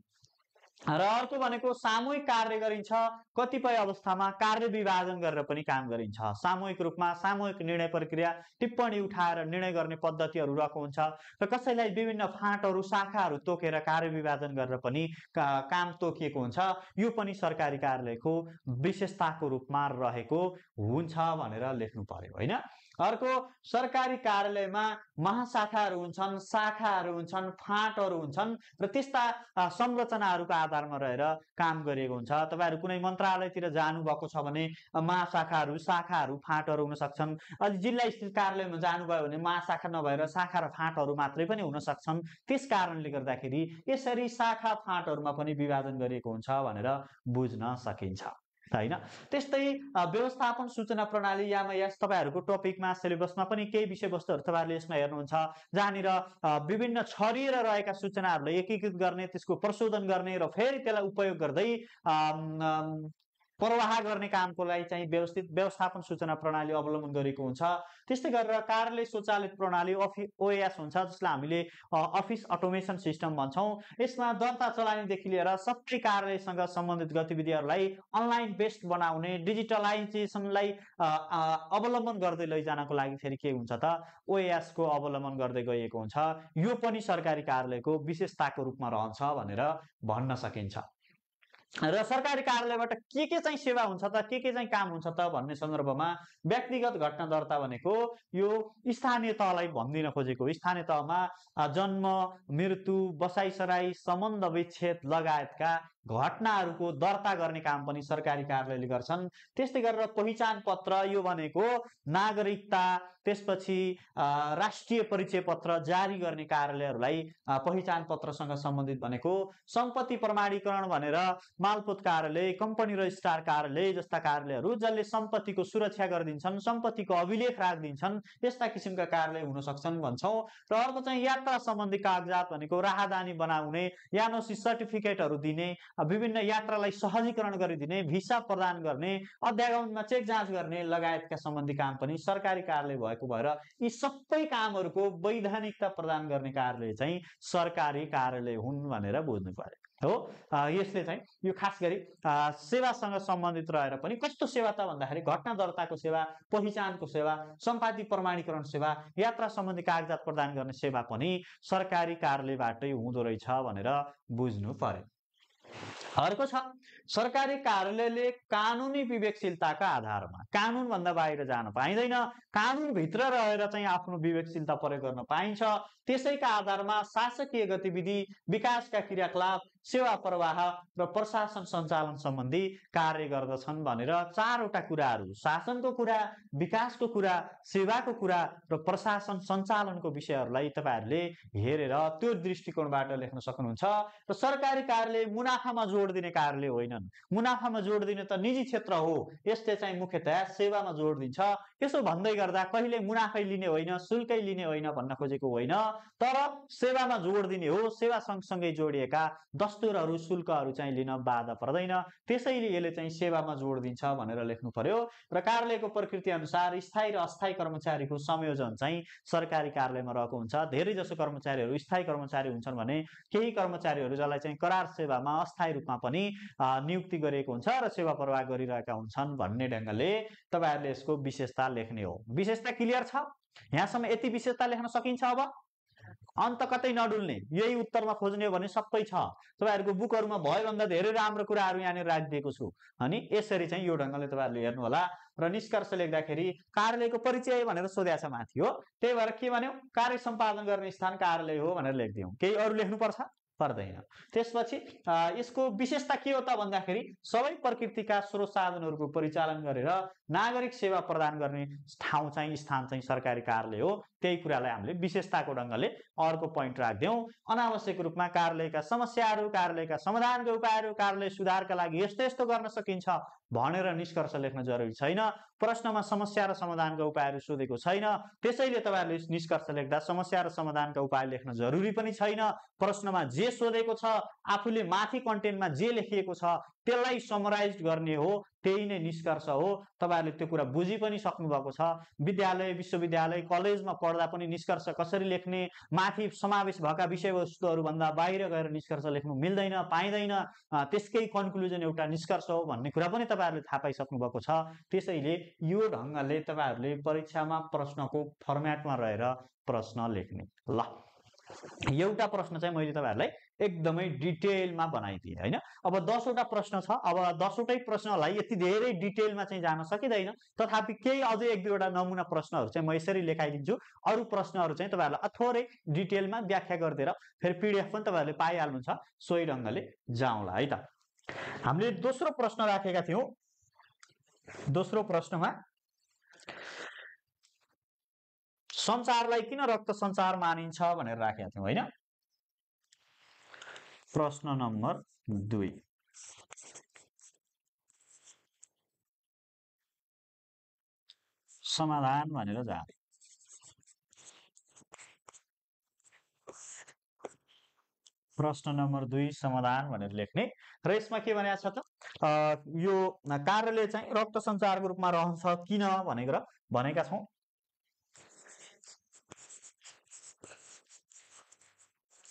र अर्को भनेको सामूहिक कार्य गरिन्छ। कतिपय अवस्थामा कार्य विभाजन गरेर पनि काम गरिन्छ। सामूहिक रूपमा सामूहिक निर्णय प्रक्रिया, टिप्पणी उठाएर निर्णय गर्ने पद्धतिहरू रहेको हुन्छ र कसैलाई विभिन्न फाँटहरू, शाखाहरू तोकेर कार्य विभाजन गरेर पनि काम तोकिएको हुन्छ। यो पनि सरकारी कार्यालयको विशेषताको रूपमा रहेको हुन्छ भनेर लेख्नु पर्यो हैन। अर्को, सरकारी कार्यालयमा महाशाखाहरू हुन्छन्, शाखाहरू हुन्छन्, फाँटहरू हुन्छन् र त्यस्ता संरचनाहरूको आधारमा रहेर काम गरिएको हुन्छ। तपाईहरु कुनै मन्त्रालयतिर जानुभएको छ भने महाशाखाहरू, शाखाहरू, फाँटहरू हुन सक्छन्। अलि जिल्ला स्थित कार्यालयमा जानुभयो भने महाशाखा नभएर शाखा र फाँटहरू मात्रै पनि हुन सक्छन्। त्यस कारणले गर्दाखेरि यसरी शाखा फाँटहरूमा पनि विभाजन गरिएको हुन्छ भनेर बुझ्न सकिन्छ हैन। त्यस्तै व्यवस्थापन सूचना प्रणाली यामायास तपाईहरुको टपिकमा सिलेबसमा पनि केही विषयवस्तुहरु तपाईहरुले यसमा हेर्नुहुन्छ, जहाँनिर विभिन्न छरिएर रहेका सूचनाहरूलाई एकीकृत गर्ने, त्यसको प्रशोधन गर्ने र फेरि त्यसलाई उपयोग गर्दै प्रवाह गर्ने कामको लागि चाहिँ व्यवस्थित व्यवस्थापन सूचना प्रणाली अवलम्बन गरेको हुन्छ। त्यस्तै गरेर कार्यालय स्वचालित प्रणाली ओएस हुन्छ, जसलाई हामीले अफिस अटोमेसन सिस्टम भन्छौँ। यसमा दर्ता चलानीदेखि लिएर सबै कार्यालयसँग सम्बन्धित गतिविधिहरूलाई अनलाइन बेस्ड बनाउने, डिजिटलाइजेसनलाई अवलम्बन गर्दै लैजानको लागि फेरि के हुन्छ त ओएस को अवलम्बन गर्दै गइएको हुन्छ। यो पनि सरकारी कार्यालयको विशेषताको रूपमा रहन्छ भनेर भन्न सकिन्छ। र सरकारी कार्यालयबाट के चाहिँ सेवा हुन्छ त, के चाहिँ काम हुन्छ त भन्ने सन्दर्भमा व्यक्तिगत घटना दर्ता भनेको यो स्थानीय तहलाई भन्दिन खोजेको। स्थानीय तहमा जन्म, मृत्यु, बसाइसराई, सम्बन्ध विच्छेद लगायतका घटनाहरूको दर्ता गर्ने काम पनि सरकारी कार्यालयले गर्छन्। त्यस्तै गरेर पहिचान पत्र, यो भनेको नागरिकता, त्यसपछि राष्ट्रिय परिचय पत्र जारी गर्ने कार्यालयहरूलाई पहिचान पत्रसँग सम्बन्धित भनेको। सम्पत्ति प्रमाणीकरण भनेर मालपोत कार्यालय, कम्पनी रजिस्ट्रार कार्यालय जस्ता कार्यालयहरू जसले सम्पत्तिको सुरक्षा गरिदिन्छन्, सम्पत्तिको अभिलेख राखिदिन्छन्, यस्ता किसिमका कार्यालय हुन सक्छन् भन्छौँ। र अर्को चाहिँ यात्रा सम्बन्धी कागजात भनेको राहदानी बनाउने, यानोसी सर्टिफिकेटहरू दिने, विभिन्न यात्रालाई सहजीकरण गरिदिने, भिसा प्रदान गर्ने, अध्यागमनमा चेक जाँच गर्ने लगायतका सम्बन्धी काम पनि सरकारी कार्यालय भएको भएर यी सबै कामहरूको वैधानिकता प्रदान गर्ने कार्यालय चाहिँ सरकारी कार्यालय हुन् भनेर बुझ्नु पर्यो हो। यसले चाहिँ यो खास गरी सेवासँग सम्बन्धित रहेर पनि कस्तो सेवा त भन्दाखेरि घटना दर्ताको सेवा, पहिचानको सेवा, सम्पत्ति प्रमाणीकरण सेवा, यात्रा सम्बन्धी कागजात प्रदान गर्ने सेवा पनि सरकारी कार्यालयबाटै हुँदो रहेछ भनेर बुझ्नु पर्यो। अर्को छ, सरकारी कार्यालयले कानुनी विवेकशीलताका आधारमा कानुन भन्दा बाहिर जान पाइँदैन, कानुन भित्र रहेर चाहिँ आफ्नो विवेकशीलता प्रयोग गर्न पाइन्छ। त्यसैका आधारमा शासकीय गतिविधि, विकासका क्रियाकलाप, सेवा प्रवाह र प्रशासन सञ्चालन सम्बन्धी कार्य गर्दछन् भनेर चारवटा कुराहरू, शासनको कुरा, विकासको कुरा, सेवाको कुरा र प्रशासन सञ्चालनको विषयहरूलाई तपाईहरुले हेरेर त्यो दृष्टिकोणबाट लेख्न सक्नुहुन्छ। र सरकारी कार्यालय मुनाफामा जोड दिने कार्यालय होइनन्। मुनाफामा जोड दिने त निजी क्षेत्र हो, यसले चाहिँ मुख्यतया सेवामा जोड दिन्छ। यसो भन्दै गर्दा कहिले मुनाफै लिने होइन, शुल्कै लिने होइन भन्न खोजेको होइन, तर सेवामा जोड दिने हो। सेवा सँगसँगै जोडिएका दस्तुरहरू, शुल्कहरू चाहिँ लिन बाधा पर्दैन, त्यसैले यसले चाहिँ सेवामा जोड दिन्छ भनेर लेख्नु पर्यो। र कार्यालयको प्रकृति अनुसार स्थायी र अस्थायी कर्मचारीको संयोजन चाहिँ सरकारी कार्यालयमा रहेको हुन्छ। धेरै जसो कर्मचारीहरू स्थायी कर्मचारी हुन्छन् भने केही कर्मचारीहरू जसलाई चाहिँ करार सेवामा अस्थायी रूपमा पनि नियुक्ति गरिएको हुन्छ र सेवा प्रवाह गरिरहेका हुन्छन् भन्ने ढङ्गले तपाईहरुले यसको विशेषता लेख्ने हो। विशेषता क्लियर छ? यहाँसम्म यति विशेषता लेख्न सकिन्छ? अब अन्त कतै नडुल्ने, यही उत्तरमा खोज्ने हो भने सबै छ। तपाईहरुको बुकहरुमा भएभन्दा धेरै राम्रो कुराहरू यहाँनिर राखिदिएको छु। अनि यसरी चाहिँ यो ढङ्गले तपाईहरुले हेर्नु होला। र निष्कर्ष लेख्दाखेरि कार्यालयको परिचय भनेर सोधेको छ माथि हो, त्यही भएर के भन्यो, कार्य सम्पादन गर्ने स्थान कार्यालय हो भनेर लेखिदियौँ। केही अरु लेख्नु पर्छ? पर्दैन। त्यसपछि यसको विशेषता के हो त भन्दाखेरि सबै प्रकृतिका स्रोत साधनहरूको परिचालन गरेर नागरिक सेवा प्रदान गर्ने ठाउँ चाहिँ स्थान चाहिँ सरकारी कार्यालय हो। त्यही कुरालाई हामीले विशेषताको ढङ्गले अर्को पोइन्ट राख्दियौँ। अनावश्यक रूपमा कार्यालयका समस्याहरू, कार्यालयका समाधानका उपायहरू, कार्यालय सुधारका लागि यस्तो यस्तो गर्न सकिन्छ भनेर निष्कर्ष लेख्न जरुरी छैन। प्रश्नमा समस्या र समाधानका उपायहरू सोधेको छैन, त्यसैले तपाईँहरूले निष्कर्ष लेख्दा समस्या र समाधानका उपाय लेख्न जरुरी पनि छैन। प्रश्नमा जे सोधेको छ, आफूले माथि कन्टेन्टमा जे लेखिएको छ त्यसलाई समराइज गर्ने हो, त्यही नै निष्कर्ष हो। तपाईँहरूले त्यो कुरा बुझि पनि सक्नु भएको छ। विद्यालय, विश्वविद्यालय, कलेजमा पढ्दा पनि निष्कर्ष कसरी लेख्ने, माथि समावेश भएका विषयवस्तुहरू भन्दा बाहिर गएर निष्कर्ष लेख्नु मिल्दैन, पाइँदैन, त्यसकै कन्क्लुजन एउटा निष्कर्ष हो भन्ने कुरा पनि तपाईँहरूले थाहा पाइसक्नु भएको छ। त्यसैले यो ढङ्गले तपाईँहरूले परीक्षामा प्रश्नको फर्म्याटमा रहेर प्रश्न लेख्ने। ल, एउटा प्रश्न चाहिँ मैले तपाईँहरूलाई एकदमै डिटेलमा बनाइदिएँ हैन। अब 10 वटा प्रश्न छ। अब 10 वटै प्रश्नलाई यति धेरै डिटेलमा चाहिँ जान सकिँदैन, तथापि केही अझै 1-2 वटा नमुना प्रश्नहरू चाहिँ म यसरी लेखाइदिन्छु। अरू प्रश्नहरू चाहिँ तपाईँहरूलाई थोरै डिटेलमा व्याख्या गरिदिएर फेरि पीडीएफ पनि तपाईँहरूले पाइहाल्नुहुन्छ। सोही ढङ्गले जाउँला है त। हामीले दोस्रो प्रश्न राखेका थियौँ। दोस्रो प्रश्नमा सञ्चारलाई किन रक्त सञ्चार मानिन्छ भनेर राखेका थियौँ हैन। प्रश्न नम्बर 2 समाधान भनेर जाने। प्रश्न नम्बर 2 समाधान भनेर लेख्ने र यसमा के भनेको छ त, यो कार्यालय चाहिँ रक्त सञ्चारको रूपमा रहन्छ किन भनेर भनेका छौँ।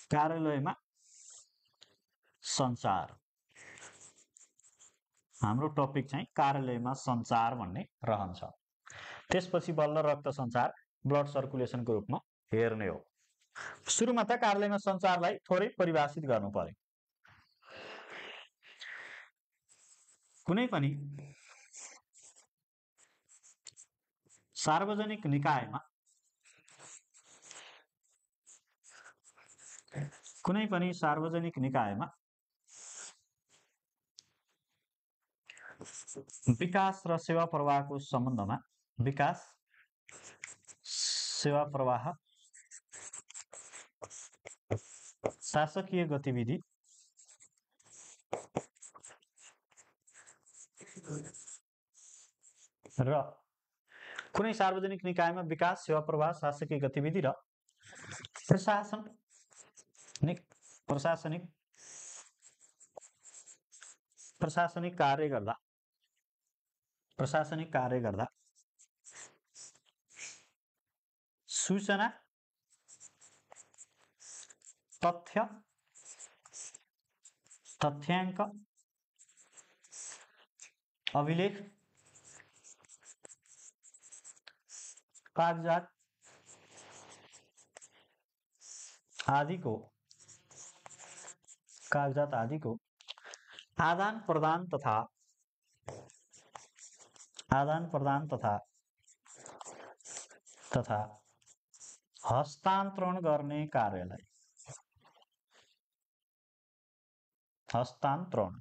कार्यालयमा सञ्चार, हाम्रो टपिक चाहिँ कार्यालयमा सञ्चार भन्ने रहन्छ। त्यसपछि बल्ल रक्त सञ्चार, ब्लड सर्कुलेसनको रूपमा हेर्ने हो। सुरुमा त कार्यालयमा सञ्चारलाई थोरै परिभाषित गर्नु पर्यो। कुनै पनि सार्वजनिक निकायमा विकास र सेवा प्रवाहको सम्बन्धमा विकास सेवा प्रवाह शासकीय गतिविधि र कुनै सार्वजनिक निकायमा विकास सेवा प्रवाह शासकीय गतिविधि र प्रशासनिक कार्य गर्दा सूचना, तथ्याङ्क, अभिलेख, कागजात आदिको आदान प्रदान तथा हस्तान्तरण गर्ने कार्यलाई हस्तान्तरण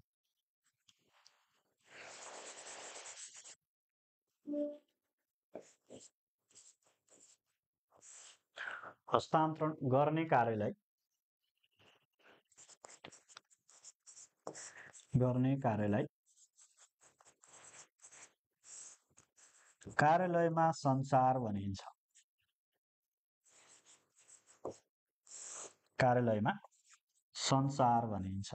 गर्ने कार्यलाई कार्यालयमा सञ्चार भनिन्छ। कार्यालयमा सञ्चार भनिन्छ।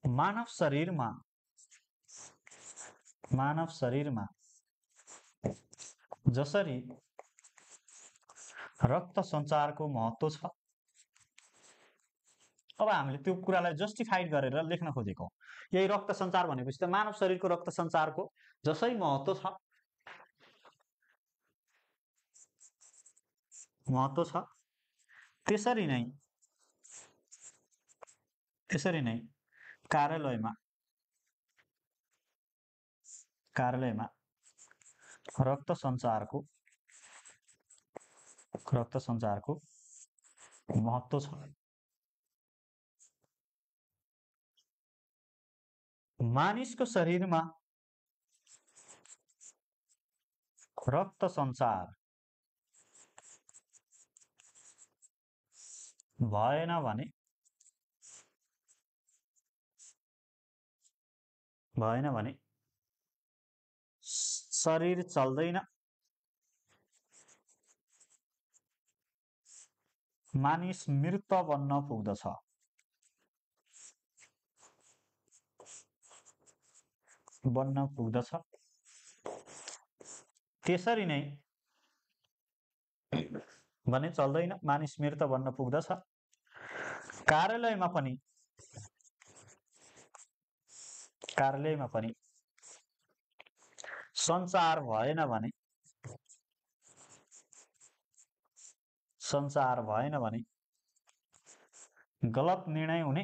मानव शरीरमा जसरी रक्त सञ्चारको महत्त्व छ, अब हामीले त्यो कुरालाई जस्टिफाइड गरेर लेख्न खोजेको। यही रक्त सञ्चार भनेपछि त मानव शरीरको रक्त सञ्चारको जसै महत्त्व छ त्यसरी नै कार्यालयमा रक्त सञ्चारको महत्त्व छ। मानिसको शरीरमा रक्त सञ्चार भएन भने शरीर चल्दैन, मानिस मृत बन्न पुग्दछ। त्यसरी नै भने चल्दैन, मानिस मृत बन्न पुग्दछ। कार्यालयमा पनि सञ्चार भएन भने गलत निर्णय हुने,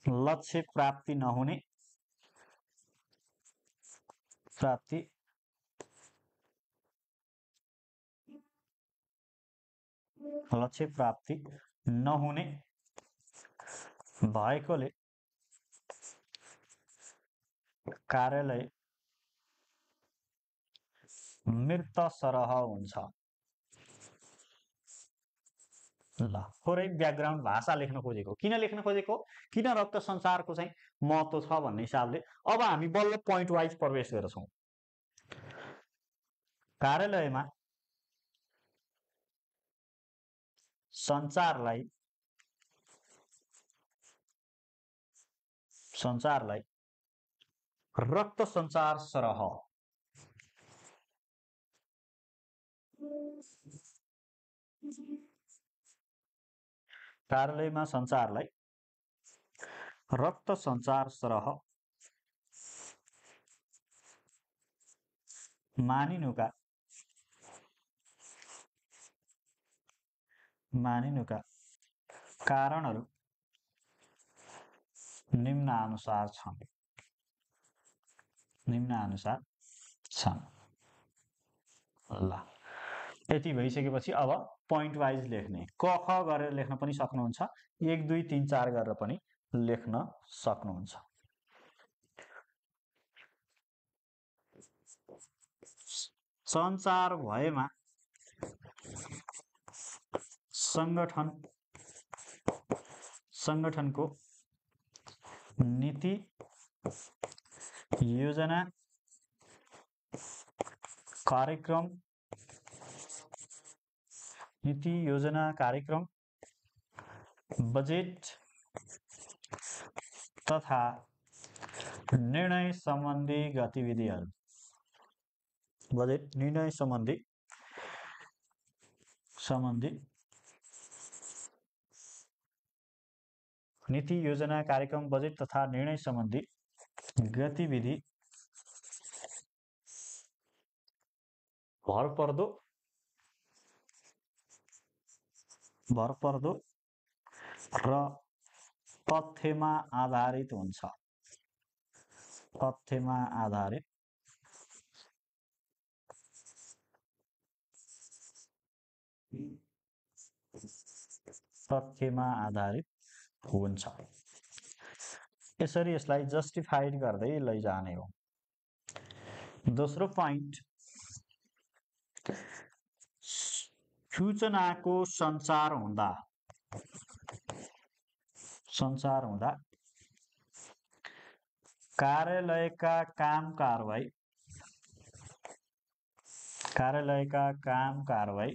लक्ष्य प्राप्ति नहुने, भएकोले कार्यालय मृत सरह हुन्छ। ल थोरै ब्याकग्राउन्ड भाषा लेख्न खोजेको, किन लेख्न खोजेको, किन रक्त सञ्चारको चाहिँ महत्त्व छ भन्ने हिसाबले। अब हामी बल्ल पोइन्ट वाइज प्रवेश गर्छौं। कार्यालयमा सञ्चारलाई रक्त सञ्चार सरह कार्यालयमा सञ्चारलाई रक्त सञ्चार सरह मानिनुका कारणहरू निम्नानुसार छन्। ल यति भइसकेपछि अब पोइन्ट वाइज लेख्ने, क ख गरेर लेख्न पनि सक्नुहुन्छ, 1 2 3 4 गरेर पनि लेख्न सक्नुहुन्छ। सञ्चार भएमा संगठनको नीति योजना कार्यक्रम बजेट तथा निर्णय सम्बन्धी गतिविधिहरू नीति योजना कार्यक्रम बजेट तथा निर्णय सम्बन्धी गतिविधि भरपर्दो र तथ्यमा आधारित हुन्छ। यसरी यसलाई जस्टिफाइड गर्दै लैजाने हो। दोस्रो पोइन्ट, सूचनाको सञ्चार हुँदा कार्यालयका काम कारबाही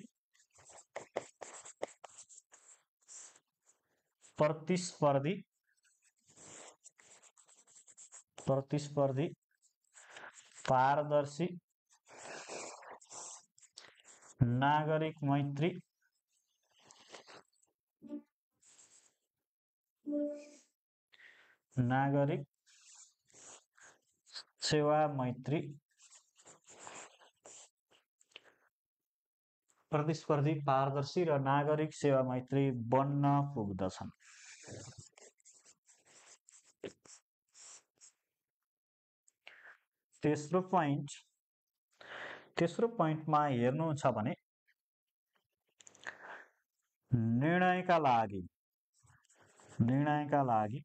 प्रतिस्पर्धी, पारदर्शी, नागरिक मैत्री, नागरिक सेवा मैत्री प्रतिस्पर्धी, पारदर्शी र नागरिक सेवा मैत्री बन्न पुग्दछन्। तेस्रो पोइन्टमा हेर्नुहुन्छ भने निर्णयका लागि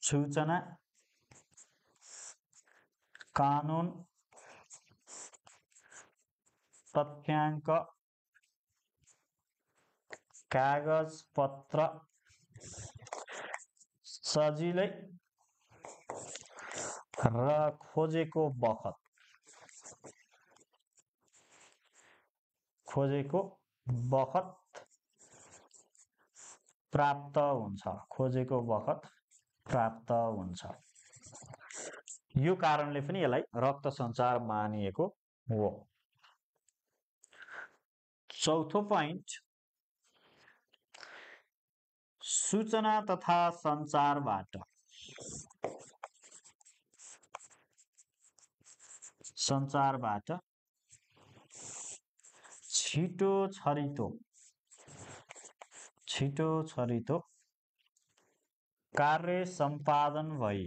सूचना, कानुन, तथ्याङ्क, कागज पत्र सजिलै र खोजेको बखत प्राप्त हुन्छ। यो कारणले पनि यसलाई रक्त सञ्चार मानिएको हो। चौथो पोइन्ट, सूचना तथा सञ्चारबाट छिटो छरितो कार्य सम्पादन भई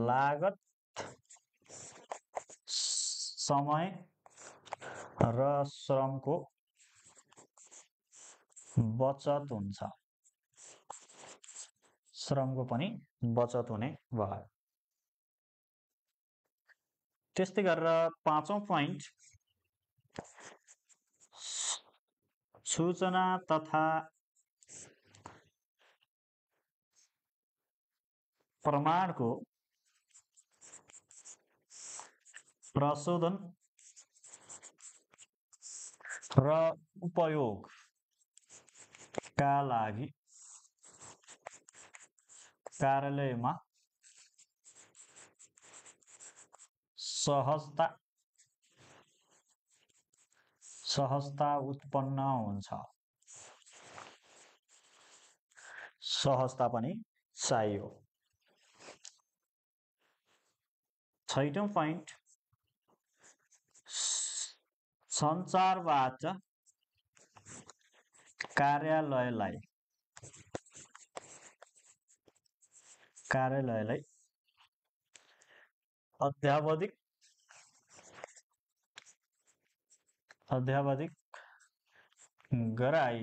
लागत, समय र श्रमको बचत हुन्छ। श्रमको पनि बचत हुने भयो। त्यस्तै गरेर पाँचौं पोइन्ट, सूचना तथा प्रमाणको प्रशोधन र उपयोगका लागि कार्यालयमा सहजता उत्पन्न हुन्छ। सहजता पनि चाहियो। छैटौं पोइन्ट, सञ्चारबाट कार्यालयलाई अध्यावधिक गराई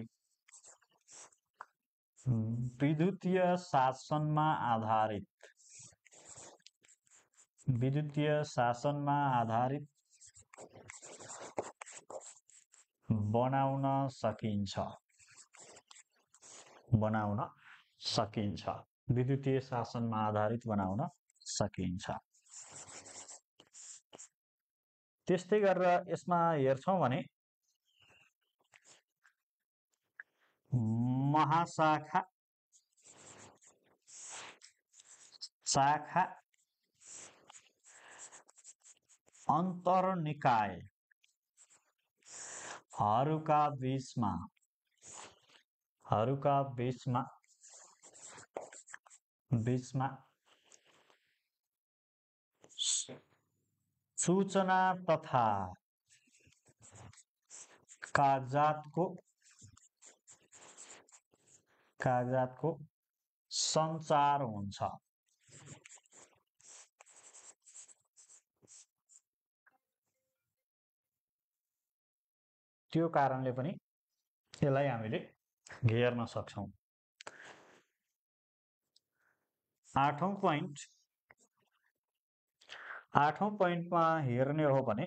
विद्युतीय शासनमा आधारित बनाउन सकिन्छ। विद्युतीय शासनमा आधारित बनाउन सकिन्छ। त्यस्तै गरेर यसमा हेर्छौं भने महाशाखा, शाखा, अन्तर्निकायहरूका बीचमा सूचना तथा कागजातको सञ्चार हुन्छ। त्यो कारणले पनि यसलाई हामीले हेर्न सक्छौं। आठौं पोइन्टमा हेर्ने हो भने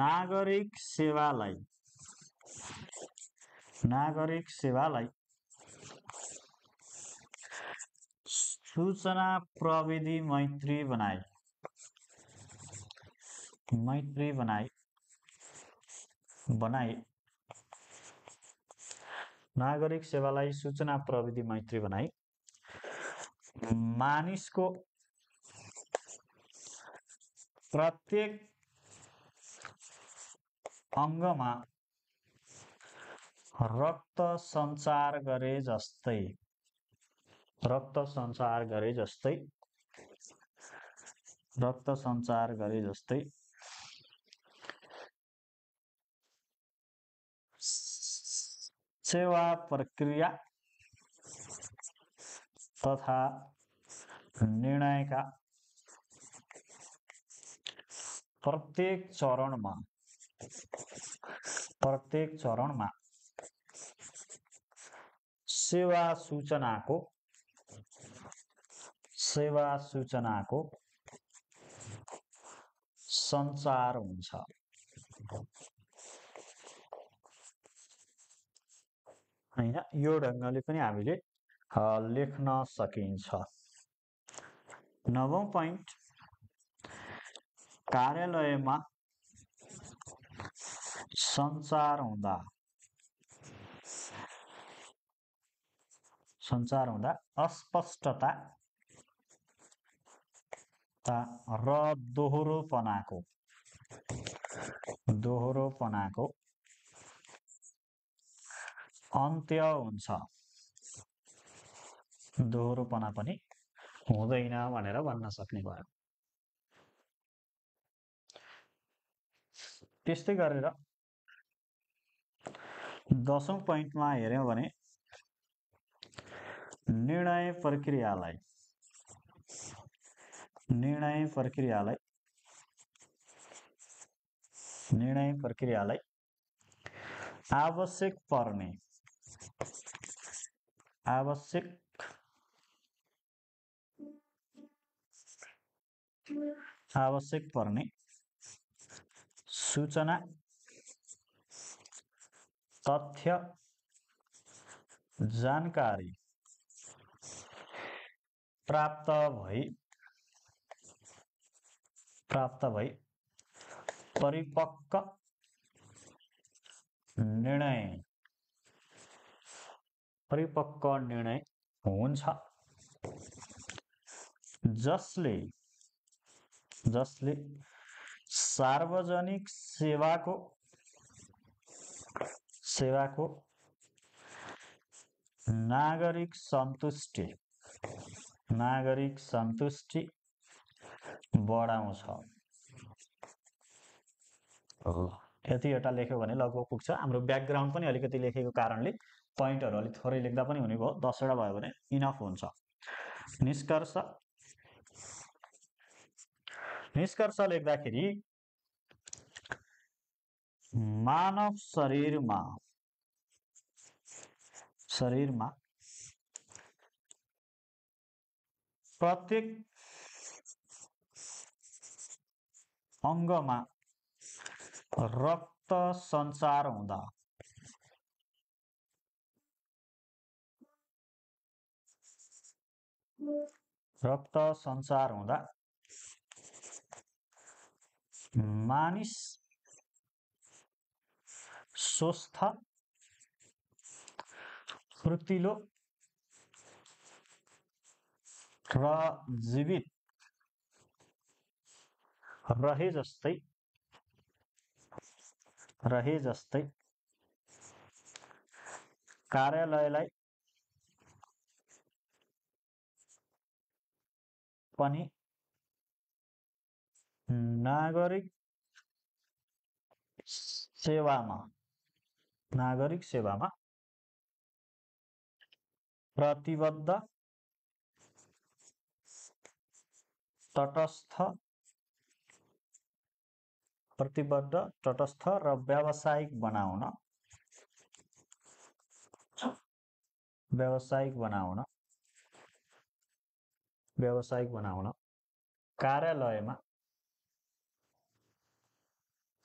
नागरिक सेवालाई सूचना प्रविधि मैत्री बनाई नागरिक सेवालाई सूचना प्रविधि मैत्री बनाई मानिसको प्रत्येक अङ्गमा रक्त सञ्चार गरे जस्तै, रक्त सञ्चार गरे जस्तै, रक्त सञ्चार गरे जस्तै सेवा प्रक्रिया तथा निर्णयका प्रत्येक चरणमा सेवा सूचनाको सञ्चार हुन्छ। हैन, यो ढङ्गले पनि हामीले लेख्न सकिन्छ। 9औं पोइन्ट, कार्यालयमा सञ्चार हुँदा अस्पष्टता र दोहोरोपनाको अन्त्य हुन्छ। दोहोरोपना पनि हुँदैन भनेर भन्न सक्ने भयो। त्यस्तै गरेर 10औं पोइन्टमा हेर्यौं भने निर्णय प्रक्रियालाई आवश्यक पर्ने सूचना, तथ्य, जानकारी प्राप्त भई परिपक्व निर्णय हुन्छ, जसले सार्वजनिक सेवाको नागरिक सन्तुष्टि बढाउँछ। यतिवटा लेख्यो भने लगभग पुग्छ। हाम्रो ब्याकग्राउन्ड पनि अलिकति लेखेको कारणले पोइन्टहरु अलि थोरै लेख्दा पनि हुने भयो। 10 वटा भयो भने इनफ हुन्छ। निष्कर्ष लेख्दाखेरि मानव शरीरमा प्रत्येक अङ्गमा रक्त सञ्चार हुँदा मानिस स्वस्थ, फुर्तिलो र जीवित रहे जस्तै कार्यालयलाई पनि नागरिक सेवामा प्रतिबद्ध, तटस्थ र व्यावसायिक बनाउन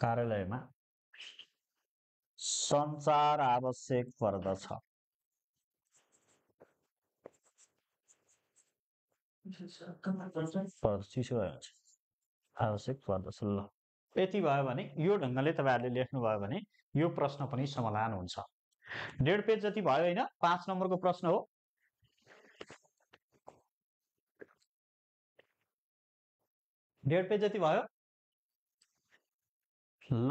कार्यालयमा सञ्चार आवश्यक पर्दछ। आवश्यक पर्दछ। ल, यति भयो भने यो ढङ्गले तपाईहरुले लेख्नुभयो भने यो प्रश्न पनि समाधान हुन्छ। 1.5 पेज जति भयो हैन? 5 नम्बरको प्रश्न हो। डेढ पेज जति भयो। ल,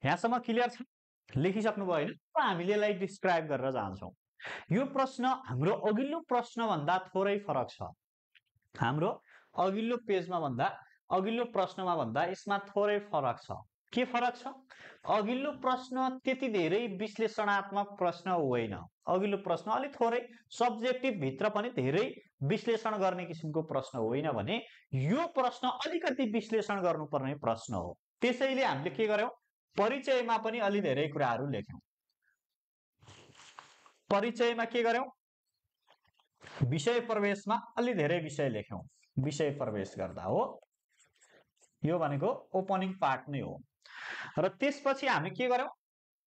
यहाँसम्म क्लियर छ? लेखिसक्नुभयो होइन? हामीले यसलाई डिस्क्राइब गरेर जान्छौँ। यो प्रश्न हाम्रो अघिल्लो प्रश्नभन्दा थोरै फरक छ। हाम्रो अघिल्लो पेजमा भन्दा अघिल्लो प्रश्नमा भन्दा यसमा थोरै फरक छ। के फरक छ? अघिल्लो प्रश्न त्यति धेरै विश्लेषणात्मक प्रश्न होइन। अघिल्लो प्रश्न अलि थोरै सब्जेक्टिभ भित्र पनि धेरै विश्लेषण गर्ने किसिमको प्रश्न होइन भने यो प्रश्न अलिकति विश्लेषण गर्नुपर्ने प्रश्न हो। त्यसैले हामीले के गर्यौं? परिचयमा पनि अलि धेरै कुराहरू लेख्यौं। परिचयमा के गर्यौं? विषय प्रवेशमा अलि धेरै विषय लेख्यौं। विषय प्रवेश गर्दा हो, यो भनेको ओपनिङ पार्ट नै हो। र त्यसपछि हामी के गर्यौं?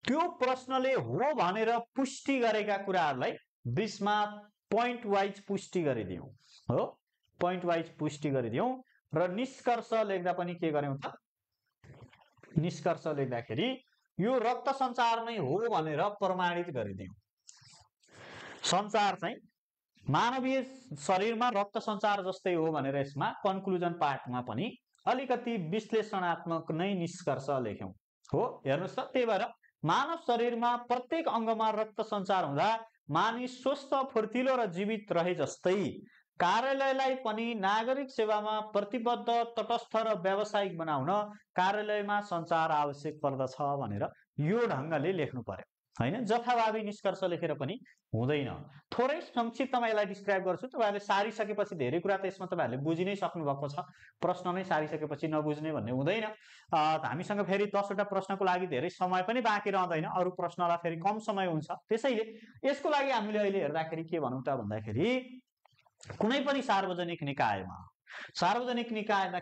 त्यो प्रश्नले हो भनेर पुष्टि गरेका कुराहरूलाई बिचमा पोइन्ट वाइज पुष्टि गरिदियौं। हो, पोइन्ट वाइज पुष्टि गरिदियौं। र निष्कर्ष लेख्दा पनि के गर्यौं त? निष्कर्ष लेख्दाखेरि यो रक्त सञ्चार नै हो भनेर प्रमाणित गरिदियौं। सञ्चार चाहिँ मानवीय शरीरमा रक्त सञ्चार जस्तै हो भनेर यसमा कन्क्लुजन पार्टमा पनि अलिकति विश्लेषणात्मक नै निष्कर्ष लेख्यौं। हो, हेर्नुस् त, त्यही भएर मानव शरीरमा प्रत्येक अङ्गमा रक्त सञ्चार हुँदा मानिस स्वस्थ, फुर्तिलो र जीवित रहे जस्तै कार्यालयलाई पनि नागरिक सेवामा प्रतिबद्ध, तटस्थ र व्यावसायिक बनाउन कार्यालयमा सञ्चार आवश्यक पर्दछ भनेर यो ढङ्गले लेख्नु पर्यो हैन। जथाभावी निष्कर्ष लेखेर पनि हुँदैन। थोरै संक्षिप्तमा यसलाई डिस्क्राइब गर्छु। तपाईहरुले सारिसकेपछि धेरै कुरा त यसमा तपाईहरुले बुझि नै सक्नु भएको छ। प्रश्न नै सारिसकेपछि नबुझ्ने भन्ने हुँदैन। हामीसँग फेरि 10 वटा प्रश्नको लागि धेरै समय पनि बाँकी रहँदैन। अरु प्रश्नलाई फेरि कम समय हुन्छ। त्यसैले यसको लागि हामीले अहिले हेर्दाखेरि के भनौं त भन्दाखेरि कुनै पनि सार्वजनिक निकायमा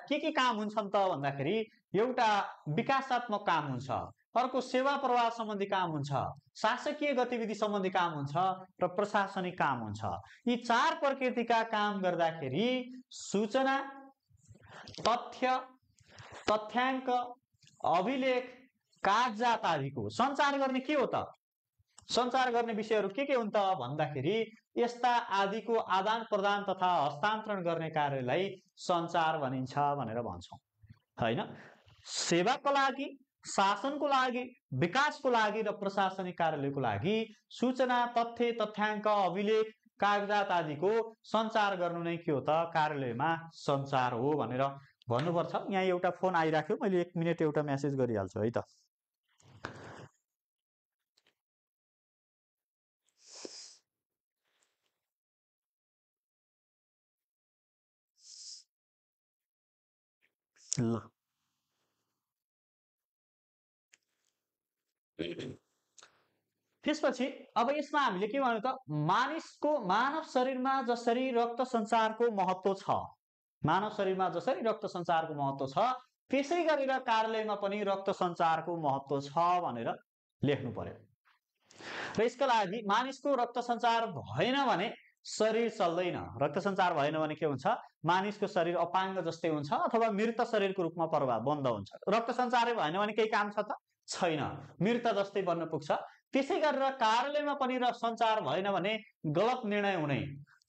के काम हुन्छन् त भन्दाखेरि एउटा विकासात्मक काम हुन्छ, अर्को सेवा प्रवाह सम्बन्धी काम हुन्छ, शासकीय गतिविधि सम्बन्धी काम हुन्छ र प्रशासनिक काम हुन्छ। यी चार प्रकृतिका काम गर्दाखेरि सूचना, तथ्य, तथ्याङ्क, अभिलेख, कागजात आदिको सञ्चार गर्ने के हो त? सञ्चार गर्ने विषयहरू के हुन् त भन्दाखेरि यस्ता आदिको आदान प्रदान तथा हस्तान्तरण गर्ने कार्यलाई सञ्चार भनिन्छ भनेर भन्छौं हैन। सेवाको लागि, शासनको लागि, विकासको लागि र प्रशासनिक कार्यालयको लागि सूचना, तथ्य, तथ्याङ्क, अभिलेख, कागजात आदिको सञ्चार गर्नु नै के हो त? कार्यालयमा सञ्चार हो भनेर भन्नुपर्छ। यहाँ एउटा फोन आइराख्यो, मैले 1 मिनेट एउटा मेसेज गरिहाल्छु है त। ल, त्यसपछि अब यसमा हामीले के भन्यौं त? मानव शरीरमा जसरी रक्त सञ्चारको महत्त्व छ, मानव शरीरमा जसरी रक्त सञ्चारको महत्त्व छ, त्यसै गरेर कार्यालयमा पनि रक्त सञ्चारको महत्त्व छ भनेर लेख्नु पर्यो। र यसका लागि मानिसको रक्त सञ्चार भएन भने शरीर चल्दैन। रक्त सञ्चार भएन भने के हुन्छ? मानिसको शरीर अपाङ्ग जस्तै हुन्छ अथवा मृत शरीरको रूपमा बन्द हुन्छ। रक्त सञ्चारै भएन भने केही काम छ त? छैन, मृत जस्तै बन्न पुग्छ। त्यसै गरेर कार्यालयमा पनि र सञ्चार भएन भने गलत निर्णय हुने,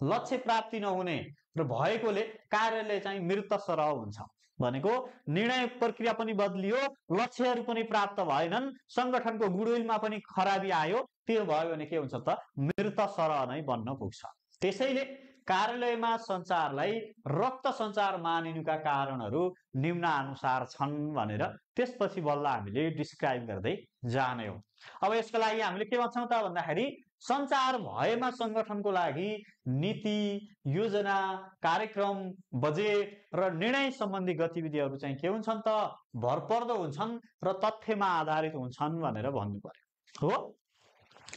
लक्ष्य प्राप्ति नहुने र भएकोले कार्यालय चाहिँ मृत सरह हुन्छ। भनेको निर्णय प्रक्रिया पनि बदलियो, लक्ष्यहरू पनि प्राप्त भएनन्, संगठनको गुडविलमा पनि खराबी आयो, त्यो भयो भने के हुन्छ त? मृत सरह नै बन्न पुग्छ। त्यसैले कार्यालयमा सञ्चारलाई रक्त सञ्चार मानिनुका कारणहरू निम्नानुसार छन् भनेर त्यसपछि बल्ल हामीले डिस्क्राइब गर्दै जाने हो। अब यसको लागि हामीले के भन्छौं त भन्दाखेरि सञ्चार भएमा संगठनको लागि नीति, योजना, कार्यक्रम, बजेट र निर्णय सम्बन्धी गतिविधिहरू चाहिँ के हुन्छन् त? भरपर्दो हुन्छन् र तथ्यमा आधारित हुन्छन् भनेर भन्नु पर्यो। हो,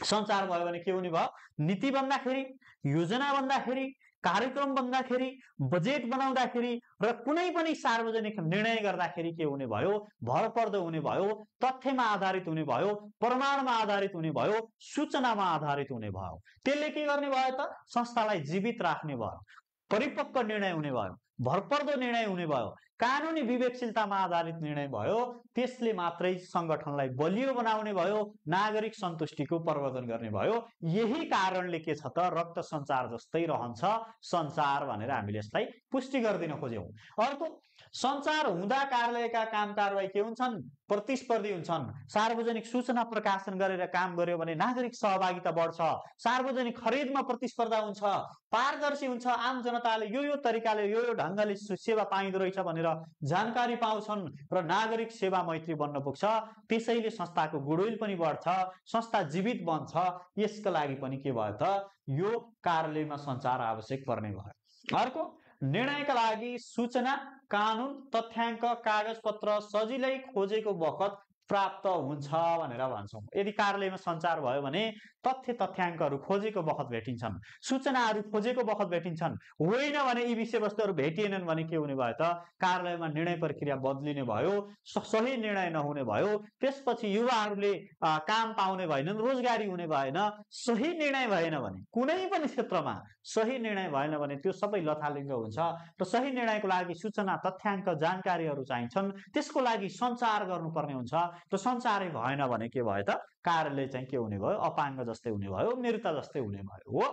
सञ्चार भयो भने के हुने भयो? नीति भन्दाखेरि, योजना भन्दाखेरि, कार्यक्रम भन्दाखेरि, बजेट बनाउँदाखेरि र कुनै पनि सार्वजनिक निर्णय गर्दाखेरि के हुने भयो? भरपर्दो हुने भयो, तथ्यमा आधारित हुने भयो, प्रमाणमा आधारित हुने भयो, सूचनामा आधारित हुने भयो। त्यसले के गर्ने भयो त? संस्थालाई जीवित राख्ने भयो, परिपक्व निर्णय हुने भयो, भरपर्दो निर्णय हुने भयो, कानुनी विवेकशीलतामा आधारित निर्णय भयो। त्यसले मात्रै संगठनलाई बलियो बनाउने भयो, नागरिक सन्तुष्टिको प्रवर्धन गर्ने भयो। यही कारणले के छ त? रक्त सञ्चार जस्तै रहन्छ सञ्चार भनेर हामीले यसलाई पुष्टि गर्दिन खोज्यौं। अर्को सञ्चार हुँदा कार्यालयका काम कारबाही के हुन्छन्? प्रतिस्पर्धी हुन्छन्। सार्वजनिक सूचना प्रकाशन गरेर काम गर्यो भने नागरिक सहभागिता बढ्छ, सार्वजनिक खरिदमा प्रतिस्पर्धा हुन्छ, पारदर्शी हुन्छ, आम जनताले यो तरिकाले यो ढङ्गले सेवा पाइँदो रहेछ भनेर जानकारी पाउँछन् र नागरिक सेवा मैत्री बन्न पुग्छ। त्यसैले संस्थाको गुडविल पनि बढ्छ, संस्था जीवित बन्छ। यसका लागि पनि के भयो त? यो कार्यालयमा सञ्चार आवश्यक पर्ने भयो। अर्को, निर्णयका लागि सूचना, कानुन, तथ्याङ्क, कागजपत्र सजिलै खोजेको बखत प्राप्त हुन्छ भनेर भन्छौँ। यदि कार्यालयमा सञ्चार भयो भने तथ्य तथ्याङ्कहरू खोजेको बखत भेटिन्छन्, सूचनाहरू खोजेको बखत भेटिन्छन्। होइन भने यी विषयवस्तुहरू भेटिएनन् भने के हुने भयो त? कार्यालयमा निर्णय प्रक्रिया बदलिने भयो, सही निर्णय नहुने भयो। त्यसपछि युवाहरूले काम पाउने भएनन्, रोजगारी हुने भएन। सही निर्णय भएन भने, कुनै पनि क्षेत्रमा सही निर्णय भएन भने त्यो सबै लथालिङ्ग हुन्छ। र सही निर्णयको लागि सूचना, तथ्याङ्क, जानकारीहरू चाहिन्छन्। त्यसको लागि सञ्चार गर्नुपर्ने हुन्छ। र सञ्चारै भएन भने के भयो त? कार्यालय चाहिँ के हुने भयो? अपाङ्ग जस्तै हुने भयो, मृत जस्तै हुने भयो हो।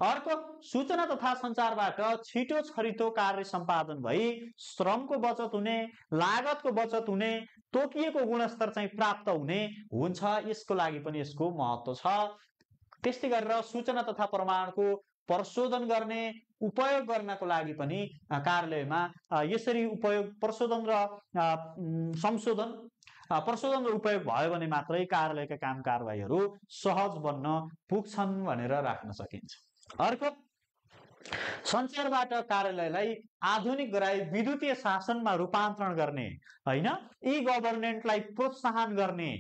अर्को, सूचना तथा सञ्चारबाट छिटो छरितो कार्य सम्पादन भई श्रमको बचत हुने, लागतको बचत हुने, तोकिएको गुणस्तर चाहिँ प्राप्त हुने हुन्छ। यसको लागि पनि यसको महत्त्व छ। त्यस्तै गरेर सूचना तथा प्रमाणको प्रशोधन गर्ने, उपयोग गर्नको लागि पनि कार्यालयमा यसरी उपयोग, प्रशोधन र प्रशोधन र उपयोग भयो भने मात्रै कार्यालयका काम कारबाहीहरू सहज बन्न पुग्छन् भनेर राख्न सकिन्छ। अर्को, सञ्चारबाट कार्यालयलाई आधुनिक गराई विद्युतीय शासनमा रूपान्तरण गर्ने, होइन, ई गभर्नेन्टलाई प्रोत्साहन गर्ने।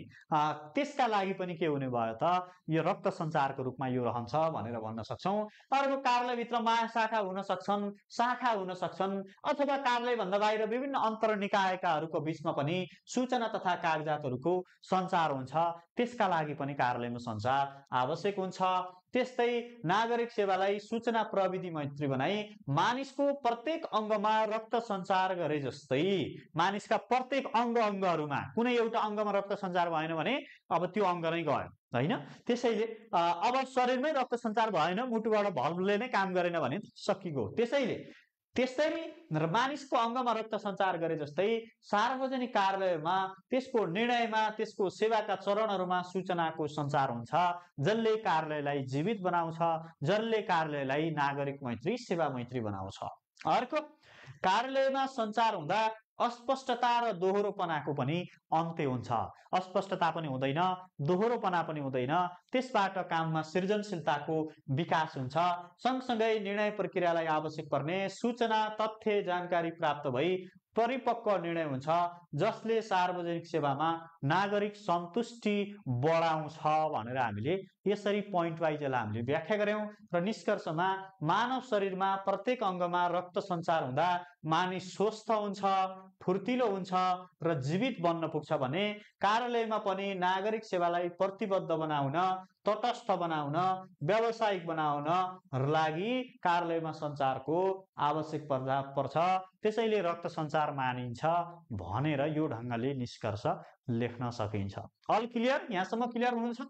त्यसका लागि पनि के हुने भयो त? यो रक्त सञ्चारको रूपमा यो रहन्छ भनेर भन्न सक्छौँ। अर्को, कार्यालयभित्र महाशाखा हुन सक्छन्, शाखा हुन सक्छन्, अथवा कार्यालयभन्दा बाहिर विभिन्न अन्तर निकायकाहरूको बीचमा पनि सूचना तथा कागजातहरूको सञ्चार हुन्छ। त्यसका लागि पनि कार्यालयमा सञ्चार आवश्यक हुन्छ। त्यस्तै नागरिक सेवालाई सूचना प्रविधि मैत्री बनाई मानिसको प्रत्येक अङ्गमा रक्त सञ्चार गरे जस्तै मानिसका प्रत्येक अङ्गहरूमा कुनै एउटा अङ्गमा रक्त सञ्चार भएन भने अब त्यो अङ्ग नै गयो, होइन। त्यसैले अब शरीरमै रक्त सञ्चार भएन, मुटुबाट भल्भले नै काम गरेन भने सकिगयो। त्यस्तै मानिसको अङ्गमा रक्त सञ्चार गरे जस्तै सार्वजनिक कार्यालयमा त्यसको निर्णयमा, त्यसको सेवाका चरणहरूमा सूचनाको सञ्चार हुन्छ, जसले कार्यालयलाई जीवित बनाउँछ, जसले कार्यालयलाई नागरिक मैत्री, सेवा मैत्री बनाउँछ। अर्को, कार्यालयमा सञ्चार हुँदा अस्पष्टता र दोहोरोपनाको पनि अन्त्य हुन्छ। अस्पष्टता पनि हुँदैन, दोहोरोपना पनि हुँदैन। त्यसबाट काममा सृजनशीलताको विकास हुन्छ। सँगसँगै निर्णय प्रक्रियालाई आवश्यक पर्ने सूचना, तथ्य, जानकारी प्राप्त भई परिपक्व निर्णय हुन्छ, जसले सार्वजनिक सेवामा नागरिक सन्तुष्टि बढाउँछ भनेर हामीले यसरी पोइन्ट वाइज हामीले व्याख्या गर्यौं। र निष्कर्षमा मानव शरीरमा प्रत्येक अङ्गमा रक्त सञ्चार हुँदा मानिस स्वस्थ हुन्छ, फुर्तिलो हुन्छ र जीवित बन्न पुग्छ भने कार्यालयमा पनि नागरिक सेवालाई प्रतिबद्ध बनाउन, तटस्थ बनाउन, व्यावसायिक बनाउन लागि कार्यालयमा सञ्चारको आवश्यक पर्छ। त्यसैले रक्त सञ्चार मानिन्छ भनेर यो ढङ्गले निष्कर्ष लेख्न सकिन्छ। All clear? यहाँसम्म क्लियर हुनुहुन्छ?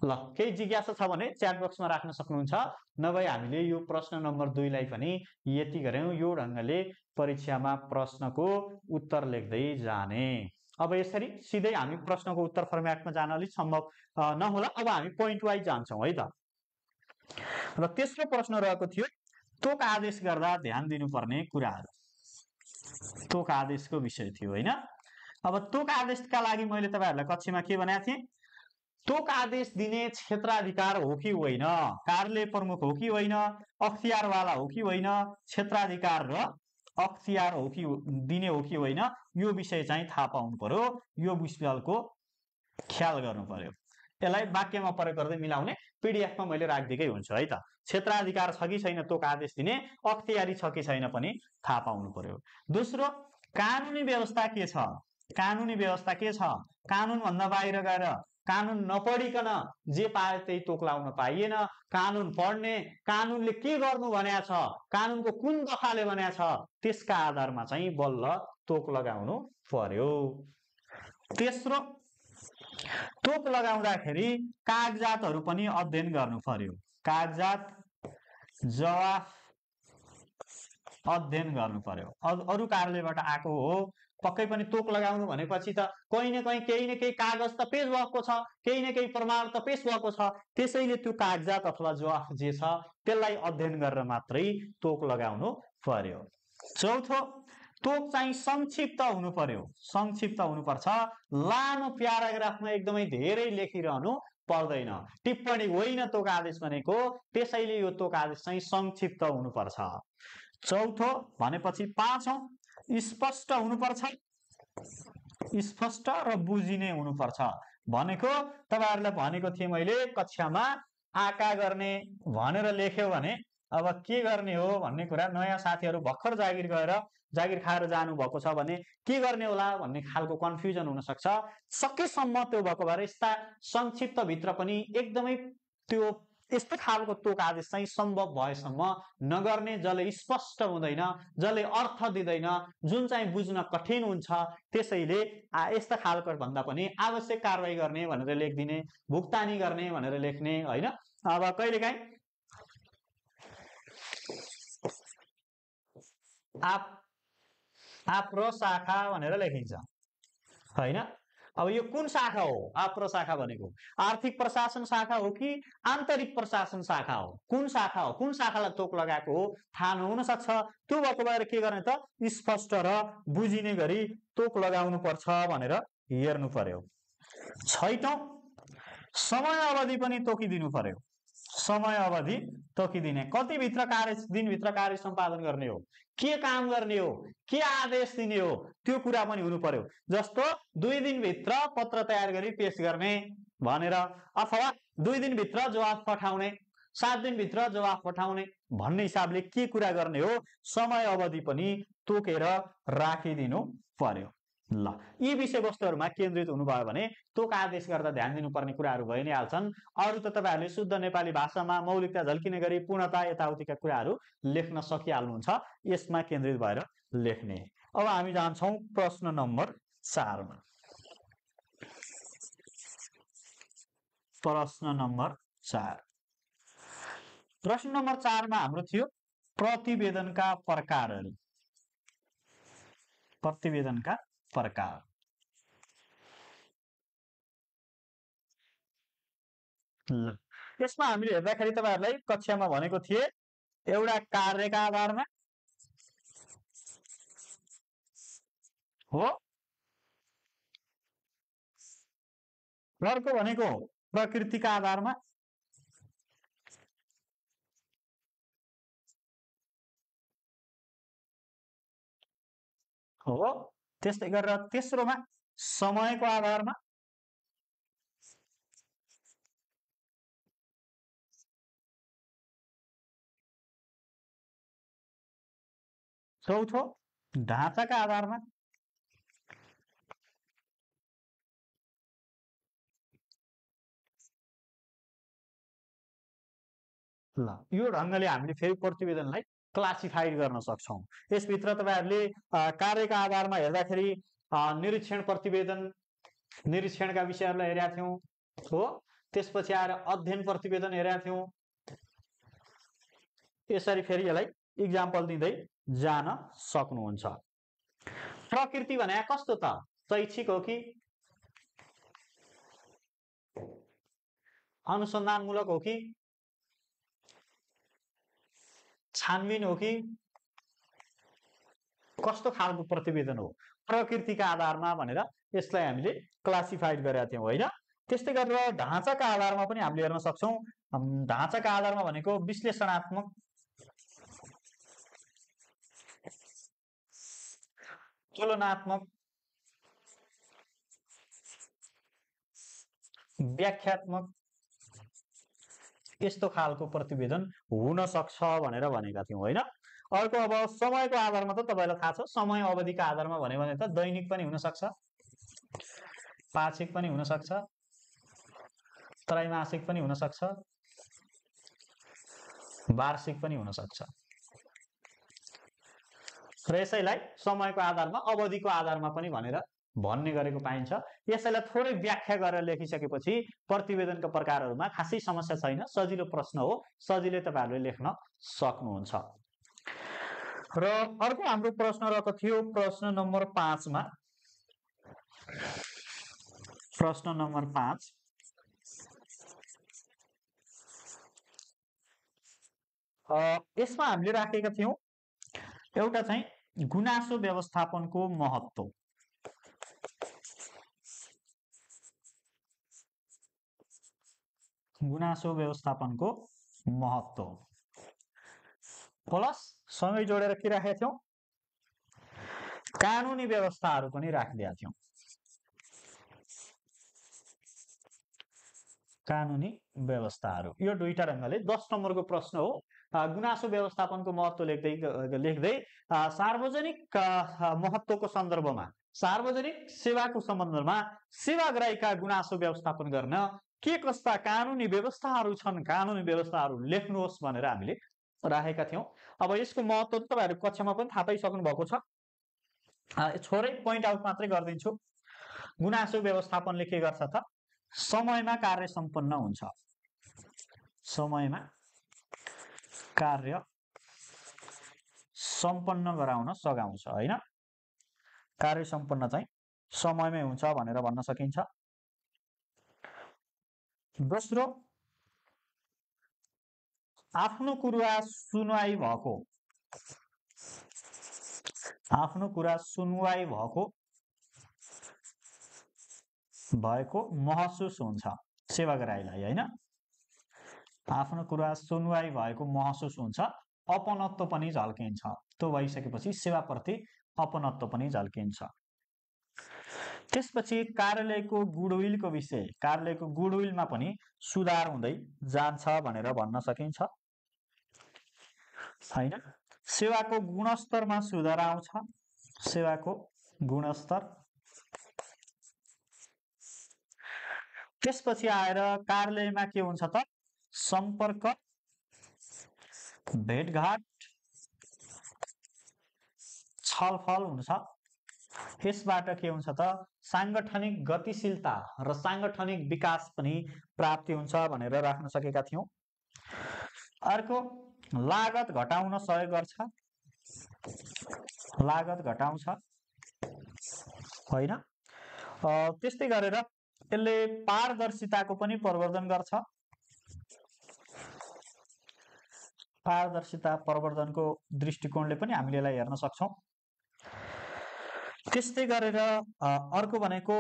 ल, केही जिज्ञासा छ भने च्याट बक्समा राख्न सक्नुहुन्छ, नभए हामीले यो प्रश्न नम्बर 2 लाई पनि यति गर्यौं। यो ढङ्गले परीक्षामा प्रश्नको उत्तर लेख्दै जाने। अब यसरी सिधै हामी प्रश्नको उत्तर फर्म्याटमा जान अलिक सम्भव नहोला। अब हामी पोइन्ट वाइज जान्छौँ है त। र तेस्रो प्रश्न रहेको थियो तोक आदेश गर्दा ध्यान दिनुपर्ने कुराहरू। तोक आदेशको विषय थियो, होइन। अब तोक आदेशका लागि मैले तपाईहरुलाई कक्षामा के भनेको थिएँ? तोक आदेश दिने क्षेत्राधिकार हो कि होइन, कार्यालय प्रमुख हो कि होइन, अख्तियारवाला हो कि होइन, क्षेत्राधिकार र अख्तियार हो कि दिने हो कि होइन, यो विषय चाहिँ थाहा पाउनु पर्यो। यो विषयको ख्याल गर्नु पर्यो। यसलाई वाक्यमा प्रयोग गर्दै मिलाउने पीडीएफ मा मैले राखिदिएकै हुन्छ है त। क्षेत्राधिकार छ कि छैन तोक आदेश दिने, अख्तियारी छ कि छैन पनि थाहा पाउनु पर्यो। दोस्रो, कानुनी व्यवस्था के छ? कानुनी व्यवस्था के छ? कानुन भन्दा बाहिर गएर कानुन नपढिकन जे पाए त्यही तोक लाउन पाइएन। कानुन पढ्ने, कानुनले के गर्नु भनेको छ, कानुनको कुन दफाले भनेको छ, त्यसका आधारमा चाहिँ बल्ल तोक लगाउनु पर्यो। तेस्रो, तोक लगाउँदाखेरि कागजातहरू पनि अध्ययन गर्नु पर्यो। कागजात, जवाफ, अध्ययन गर्नु पर्यो। अरू कार्यालयबाट आएको हो, पक्कै पनि तोक लगाउनु भनेपछि त कहीँ न कहीँ केही न केही कागज त पेश भएको छ, केही न केही प्रमाण त पेश भएको छ। त्यसैले त्यो कागजात अथवा जवाफ जे छ त्यसलाई अध्ययन गरेर मात्रै तोक लगाउनु पर्यो। चौथो, तोक चाहिँ संक्षिप्त हुनु पर्यो। संक्षिप्त हुनुपर्छ। लामो प्याराग्राफमा एकदमै धेरै लेखिरहनु पर्दैन। टिप्पणी होइन तोक आदेश भनेको, त्यसैले यो तोक आदेश चाहिँ संक्षिप्त हुनुपर्छ। चौथो भनेपछि पाँचौं, स्पष्ट हुनुपर्छ। स्पष्ट र बुझिने हुनुपर्छ। भनेको तपाईहरुलाई भनेको थिएँ मैले कक्षामा, आका गर्ने भनेर लेख्यो भने अब के गर्ने हो भन्ने कुरा, नयाँ साथीहरु भर्खर जागिर खाएर जानु भएको छ भने के गर्ने होला भन्ने खालको कन्फ्युजन हुन सक्छ। सकेसम्म त्यो भएको भएर यस्ता संक्षिप्त भित्र पनि एकदमै त्यो यस्तो खालको तोक आदेश चाहिँ सम्भव भएसम्म नगर्ने, जसले स्पष्ट हुँदैन, जसले अर्थ दिँदैन, जुन चाहिँ बुझ्न कठिन हुन्छ। त्यसैले यस्ता खालको भन्दा पनि आवश्यक कारबाही गर्ने भनेर लेखिदिने, भुक्तानी गर्ने भनेर लेख्ने हैन। अब कहिलेकाहीँ आप र शाखा भनेर लेखिन्छ हैन। अब यो कुन शाखा हो? आप र शाखा भनेको आर्थिक प्रशासन शाखा हो कि आन्तरिक प्रशासन शाखा हो? कुन शाखा हो? कुन शाखालाई तोक लगाएको हो थाहा नहुन सक्छ। त्यो भएको भएर के गर्ने त, स्पष्ट र बुझिने गरी तोक लगाउनु पर्छ भनेर हेर्नु पर्यो। छैटौं, समय अवधि पनि तोकिदिनु पर्यो। समय अवधि तोकिदिने, कति दिनभित्र कार्य सम्पादन गर्ने हो, के काम गर्ने हो, के आदेश दिने हो, त्यो कुरा पनि हुनु पर्यो। जस्तो 2 दिनभित्र पत्र तयार गरी पेश गर्ने भनेर, अथवा 2 दिनभित्र जवाफ पठाउने, 7 दिनभित्र जवाफ पठाउने भन्ने हिसाबले के कुरा गर्ने हो, समय अवधि पनि तोकेर राखिदिनु पर्यो। ल, यी विषयवस्तुहरुमा केन्द्रित हुनुभयो भने तोक आदेश गर्दा ध्यान दिनुपर्ने कुराहरू भइ नै हाल्छन्। अरु त तपाईहरुले शुद्ध नेपाली भाषामा मौलिकता झल्किने गरी पूर्णता यताउतिका कुराहरू लेख्न सकिहाल्नुहुन्छ। यसमा केन्द्रित भएर लेख्ने। अब हामी जान्छौं प्रश्न नम्बर 4 मा। प्रश्न नम्बर 4 मा हाम्रो थियो प्रतिवेदनका प्रकारहरू। प्रतिवेदनका प्रकार। यसमा हामीले हेर्दाखेरि तपाईहरुलाई कक्षामा भनेको थिए एउटा कार्यका आधारमा हो, अर्को भनेको प्रकृतिका आधारमा, हो, त्यस्तै गरेर तेस्रोमा समयको आधारमा, चौथो ढाँचाका आधारमा, ल यो ढंगले हामीले फेरि प्रतिवेदनलाई क्लासिफाइड गर्न सक्छौं। यसभित्र तपाईहरुले कार्यका आधारमा हेर्दाखेरि निरीक्षण प्रतिवेदन, निरीक्षणका विषयहरुलाई हेरेका थियौं हो। त्यसपछि आएर अध्ययन प्रतिवेदन हेरेका थियौं। यसरी फेरि यसलाई इक्जाम्पल दिँदै जान सक्नुहुन्छ। प्रकृति भने कस्तो त? शैक्षिक हो कि अनुसन्धानमूलक हो कि छानबिन हो कि कस्तो खालको प्रतिवेदन हो? प्रकृतिका आधारमा भनेर यसलाई हामीले क्लासिफाइड गरेका थियौं हैन। त्यस्तै गरेर ढाँचाका आधारमा पनि हामीले हेर्न सक्छौं। ढाँचाका आधारमा भनेको विश्लेषणात्मक, तुलनात्मक, व्याख्यात्मक, यस्तो खालको प्रतिवेदन हुन सक्छ भनेर भनेका थियौं हैन। अर्को अब समयको आधारमा त तपाईलाई थाहा छ, समय अवधिका आधारमा भन्यो भने त दैनिक पनि हुन सक्छ, पाक्षिक पनि हुन सक्छ, त्रैमासिक पनि हुन सक्छ, वार्षिक पनि हुन सक्छ। र यसैलाई समयको आधारमा, अवधिको आधारमा पनि भनेर भन्ने गरेको पाइन्छ। यसैलाई थोरै व्याख्या गरेर लेखिसकेपछि प्रतिवेदनका प्रकारहरुमा खासै समस्या छैन, सजिलो प्रश्न हो, सजिलै तपाईहरुले लेख्न सक्नुहुन्छ। र अर्को हाम्रो प्रश्न रहेको थियो प्रश्न नम्बर 5 मा। प्रश्न नम्बर 5 यसमा हामीले राखेका थियौं एउटा चाहिँ गुनासो व्यवस्थापनको महत्त्व। गुनासो व्यवस्थापनको महत्त्व प्लस सँगै जोडेर के राखेका थियौं कानुनी व्यवस्थाहरू पनि राखिदिएका थियौं। कानुनी व्यवस्थाहरू यो दुईटा ढंगले 10 नम्बरको प्रश्न हो। गुनासो व्यवस्थापनको महत्त्व लेख्दै सार्वजनिक महत्त्वको सन्दर्भमा सार्वजनिक सेवाको सम्बन्धमा सेवाग्राहीका गुनासो व्यवस्थापन गर्न के कस्ता कानुनी व्यवस्थाहरू छन् कानुनी व्यवस्थाहरू लेख्नुहोस् भनेर हामीले राखेका थियौं। अब यसको महत्त्व तपाईहरु कक्षामा पनि थाहा पाइसक्नु भएको छ। छोरै पोइन्ट आउट मात्रै गर्दिन्छु। गुनासो व्यवस्थापनले के गर्छ त समयमा कार्य सम्पन्न हुन्छ। समयमा कार्य सम्पन्न गराउन सघाउँछ हैन। कार्य सम्पन्न चाहिँ समयमै हुन्छ भनेर भन्न सकिन्छ। दोस्रो आफ्नो कुरा सुनवाई भएको महसुस हुन्छ सेवाग्राहीलाई हैन। आफ्नो कुरा सुनवाई भएको महसुस हुन्छ अपनत्व पनि झल्किन्छ। त्यो भइसकेपछि सेवाप्रति अपनत्व पनि झल्किन्छ। त्यसपछि कार्यालयको गुडविलको विषय कार्यालयको गुडविलमा पनि सुधार हुँदै जान्छ भनेर भन्न सकिन्छ हैन। सेवाको गुणस्तरमा सुधार आउँछ। सेवाको गुणस्तर। त्यसपछि आएर कार्यालयमा के हुन्छ त सम्पर्क भेटघाट छलफल हुन्छ। यसबाट के हुन्छ त सांगठनिक गतिशीलता र सांगठनिक विकास पनि प्राप्ति हुन्छ भनेर राख्न सकेका थियौं। अर्को लागत घटाउन सहयोग गर्छ। लागत घटाउँछ हैन। त्यस्तै गरेर यसले पारदर्शिताको पनि प्रवर्धन गर्छ। पारदर्शिता प्रवर्धनको दृष्टिकोणले पनि हामीले यसलाई हेर्न सक्छौं। त्यस्तै गरेर अर्को भनेको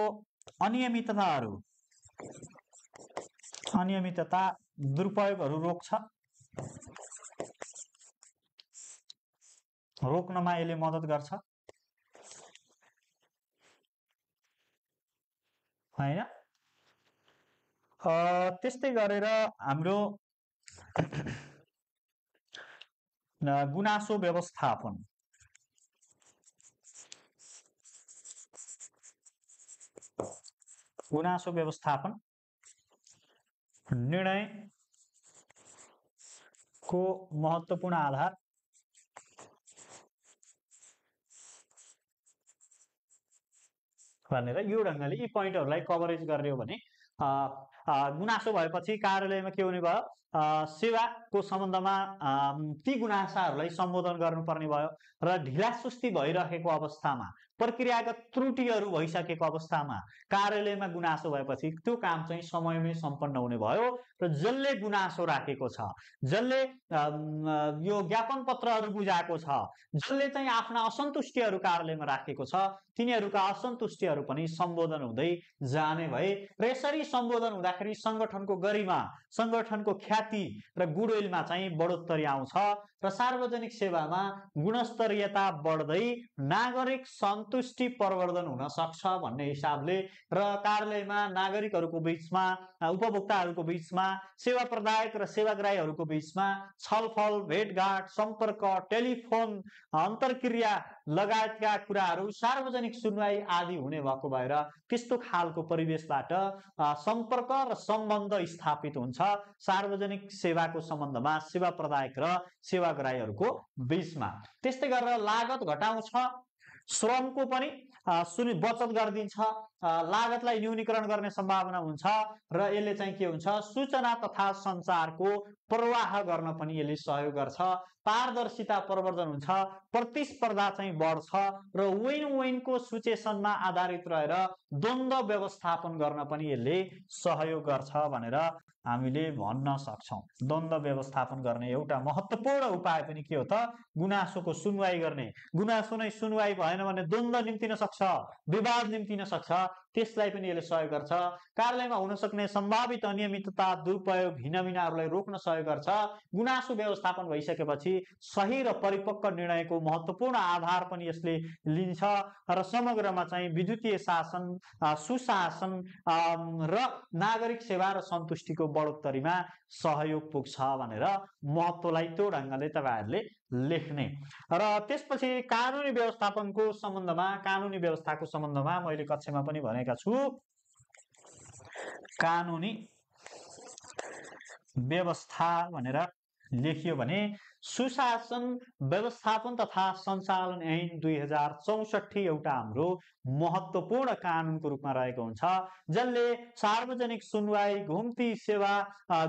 अनियमितता दुरुपयोगहरू रोक्छ। रोक्नमा यसले मद्दत गर्छ हैन। त्यस्तै गरेर हाम्रो गुनासो व्यवस्थापन निर्णयको महत्त्वपूर्ण आधार भनेर यो ढंगले यी पोइन्टहरुलाई कभरेज गर्ने हो भने गुनासो भएपछि कार्यालयमा के हुने भयो सेवाको सम्बन्धमा ती गुनासाहरूलाई सम्बोधन गर्नुपर्ने भयो र ढिलासुस्ती भइरहेको अवस्थामा प्रक्रियागत त्रुटिहरू भइसकेको अवस्थामा कार्यालयमा गुनासो भएपछि त्यो काम चाहिँ समयमै सम्पन्न हुने भयो र जसले गुनासो राखेको छ जसले यो ज्ञापन पत्रहरू बुझाएको छ जसले चाहिँ आफ्ना असन्तुष्टिहरू कार्यालयमा राखेको छ तिनीहरूका असन्तुष्टिहरू पनि सम्बोधन हुँदै जाने भए र यसरी सम्बोधन हुँदाखेरि संगठनको गरिमा संगठनको ख्याति र गुडविलमा चाहिँ बढोत्तरी आउँछ र सार्वजनिक सेवामा गुणस्तरीयता बढ्दै नागरिक सन्तुष्टि प्रवर्धन हुन सक्छ भन्ने हिसाबले र कार्यालयमा नागरिकहरूको बीचमा उपभोक्ताहरूको बीचमा सेवा प्रदायक र सेवाग्राहीहरूको बीचमा छलफल भेटघाट सम्पर्क टेलिफोन अन्तर्क्रिया लगायतका कुराहरू सार्वजनिक सुनवाई आदि हुने भएको भएर त्यस्तो खालको परिवेशबाट सम्पर्क र सम्बन्ध स्थापित हुन्छ सार्वजनिक सेवाको सम्बन्धमा सेवा प्रदायक र सेवाग्राहीहरूको बीचमा। त्यस्तै गरेर लागत घटाउँछ श्रमको पनि बचत गरिदिन्छ लागतलाई न्यूनीकरण गर्ने सम्भावना हुन्छ र यसले चाहिँ के हुन्छ सूचना तथा सञ्चारको प्रवाह गर्न पनि यसले सहयोग गर्छ, पारदर्शिता प्रवर्धन हुन्छ, प्रतिस्पर्धा चाहिँ बढ्छ र विन को सिचुएसनमा आधारित रहेर द्वन्द्व व्यवस्थापन गर्न पनि यसले सहयोग गर्छ भनेर हामीले भन्न सक्छौं। द्वन्द्व व्यवस्थापन गर्ने एउटा महत्त्वपूर्ण उपाय पनि के हो त? गुनासोको सुनवाई गर्ने। गुनासो नै सुनवाई भएन भने द्वन्द्व निम्तिन सक्छ, विवाद निम्तिन सक्छ, त्यसलाई पनि यसले सहयोग गर्छ। कार्यालयमा हुन सक्ने सम्भावित अनियमितता, दुरुपयोग, हिनामिनाहरूलाई रोक्न सहयोग गर्छ। गुनासो व्यवस्थापन भइसकेपछि सही र परिपक्व निर्णयको महत्त्वपूर्ण आधार पनि यसले लिन्छ र समग्रमा चाहिँ विद्युतीय शासन, सुशासन र नागरिक सेवा र सन्तुष्टिको बढोत्तरीमा सहयोग पुग्छ भनेर महत्त्वलाई त्यो ढङ्गले तपाईहरुले लेख्ने। र त्यसपछि कानुनी व्यवस्थापनको सम्बन्धमा, कानुनी व्यवस्थाको सम्बन्धमा मैले कक्षामा पनि भनेका छु, कानुनी व्यवस्था भनेर लेखियो भने सुशासन व्यवस्थापन तथा सञ्चालन ऐन 2064 एउटा हाम्रो महत्त्वपूर्ण कानुनको रूपमा रहेको हुन्छ, जसले सार्वजनिक सुनवाई, घुम्ती सेवा,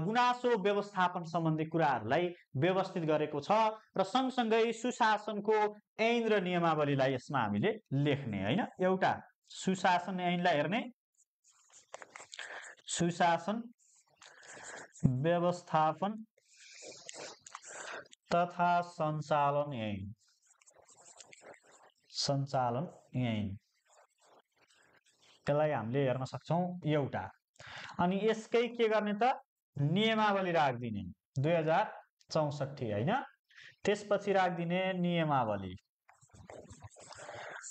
गुनासो व्यवस्थापन सम्बन्धी कुराहरूलाई व्यवस्थित गरेको छ र सँगसँगै सुशासनको ऐन र नियमावलीलाई यसमा हामीले लेख्ने हैन। एउटा सुशासन ऐनलाई हेर्ने, सुशासन व्यवस्थापन तथा सञ्चालन ऐन, सञ्चालन ऐन त्यसलाई हामीले हेर्न सक्छौं एउटा। अनि यसकै के गर्ने त? नियमावली राख्दिने 2064 हैन। त्यसपछि राख्दिने नियमावली,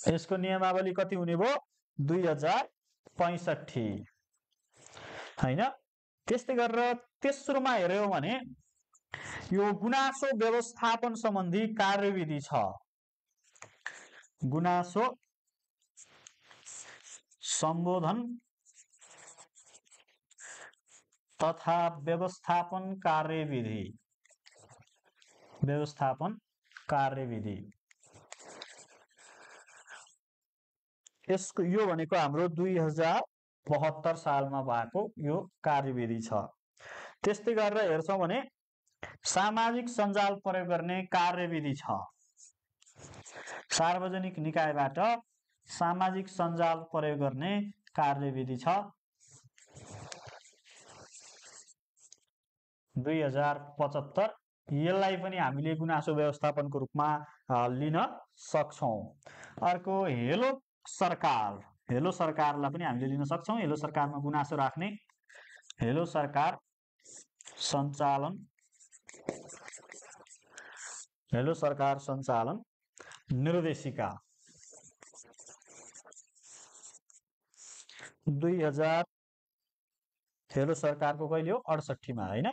यसको नियमावली कति हुने भो? 2065 हैन। त्यस्तै गरेर तेस्रोमा हेर्यौं भने यो गुनासो व्यवस्थापन सम्बन्धी कार्यविधि छ। गुनासो सम्बोधन तथा व्यवस्थापन कार्यविधि, व्यवस्थापन कार्यविधि यसको यो भनेको हाम्रो 2072 सालमा भएको यो कार्यविधि छ। त्यस्तै गरेर हेर्छौं भने सामाजिक सञ्जाल प्रयोग गर्ने कार्यविधि छ। सार्वजनिक निकायबाट सामाजिक सञ्जाल प्रयोग गर्ने कार्यविधि छ 2075। यसलाई पनि हामीले गुनासो व्यवस्थापनको रूपमा लिन सक्छौं। अर्को हेलो सरकार, हेलो सरकारलाई पनि हामीले लिन सक्छौं। हेलो सरकारमा गुनासो राख्ने, हेलो सरकार सञ्चालन, हेलो सरकार सञ्चालन निर्देशिका 2000 हेलो सरकारको कहिले हो? 68 मा हैन।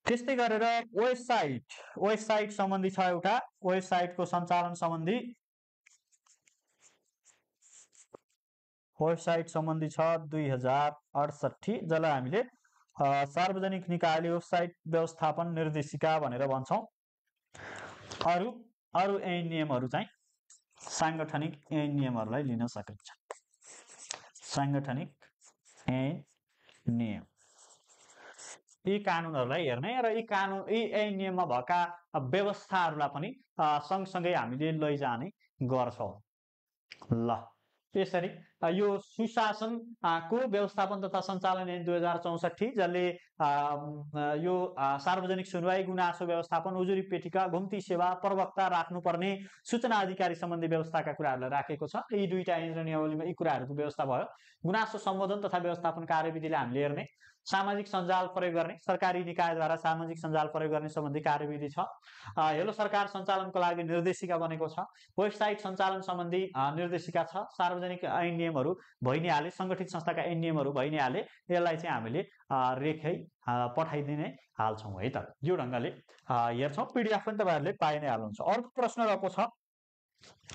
त्यस्तै गरेर वेबसाइट, वेबसाइट सम्बन्धी छ एउटा, वेबसाइटको सञ्चालन सम्बन्धी, वेबसाइट सम्बन्धी छ 2068, जसलाई हामीले सार्वजनिक निकायले वेबसाइट व्यवस्थापन निर्देशिका भनेर भन्छौं। अरु ऐन नियमहरु चाहिँ सांगठनिक ऐन नियमहरुलाई लिन सकिन्छ। सांगठनिक ऐन नियम, यी कानुनहरुलाई हेर्ने र यी ऐन नियममा भएका व्यवस्थाहरुलाई पनि सँगसँगै हामीले लैजाने गर्छौं। ल यसरी यो सुशासन को व्यवस्थापन तथा सञ्चालन ऐन 2064 जसले यो सार्वजनिक सुनवाई, गुनासो व्यवस्थापन, उजुरी पेटिका, घुम्ती सेवा, प्रवक्ता राख्नुपर्ने, सूचना अधिकारी सम्बन्धी व्यवस्थाका कुराहरूलाई राखेको छ। यी दुईटा ऐन र नियमावलीमा यी कुराहरूको व्यवस्था भयो। गुनासो सम्बोधन तथा व्यवस्थापन कार्यविधिलाई हामीले हेर्ने, सामाजिक सञ्जाल प्रयोग गर्ने, सरकारी निकायद्वारा सामाजिक सञ्जाल प्रयोग गर्ने सम्बन्धी कार्यविधि छ। हेलो सरकार सञ्चालनको लागि निर्देशिका बनेको छ। वेबसाइट सञ्चालन सम्बन्धी निर्देशिका छ। सार्वजनिक ऐन नियमहरु भइ नै हाले, संगठित संस्थाका ऐन नियमहरु भइ नै हाले, यसलाई चाहिँ हामीले रेखै पठाइदिने हाल्छौं है त। यो ढंगले हेर्छौं। पीडीएफ पनि तपाईहरुले पाइ नै हाल्नुहुन्छ। अर्को प्रश्न रहेको छ,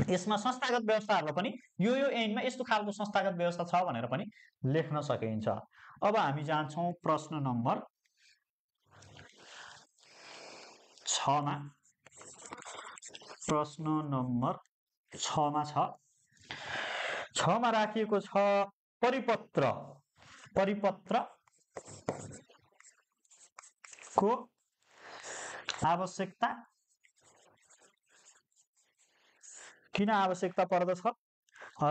यसमा संस्थागत व्यवस्थाहरुलाई पनि यो ऐनमा यस्तो खालको संस्थागत व्यवस्था छ भनेर पनि लेख्न सकिन्छ। अब हामी जान्छौं प्रश्न नम्बर 6 मा। प्रश्न नम्बर 6 मा छ, 6 मा राखिएको छ परिपत्र, परिपत्र को आवश्यकता किन आवश्यकता पर्दछ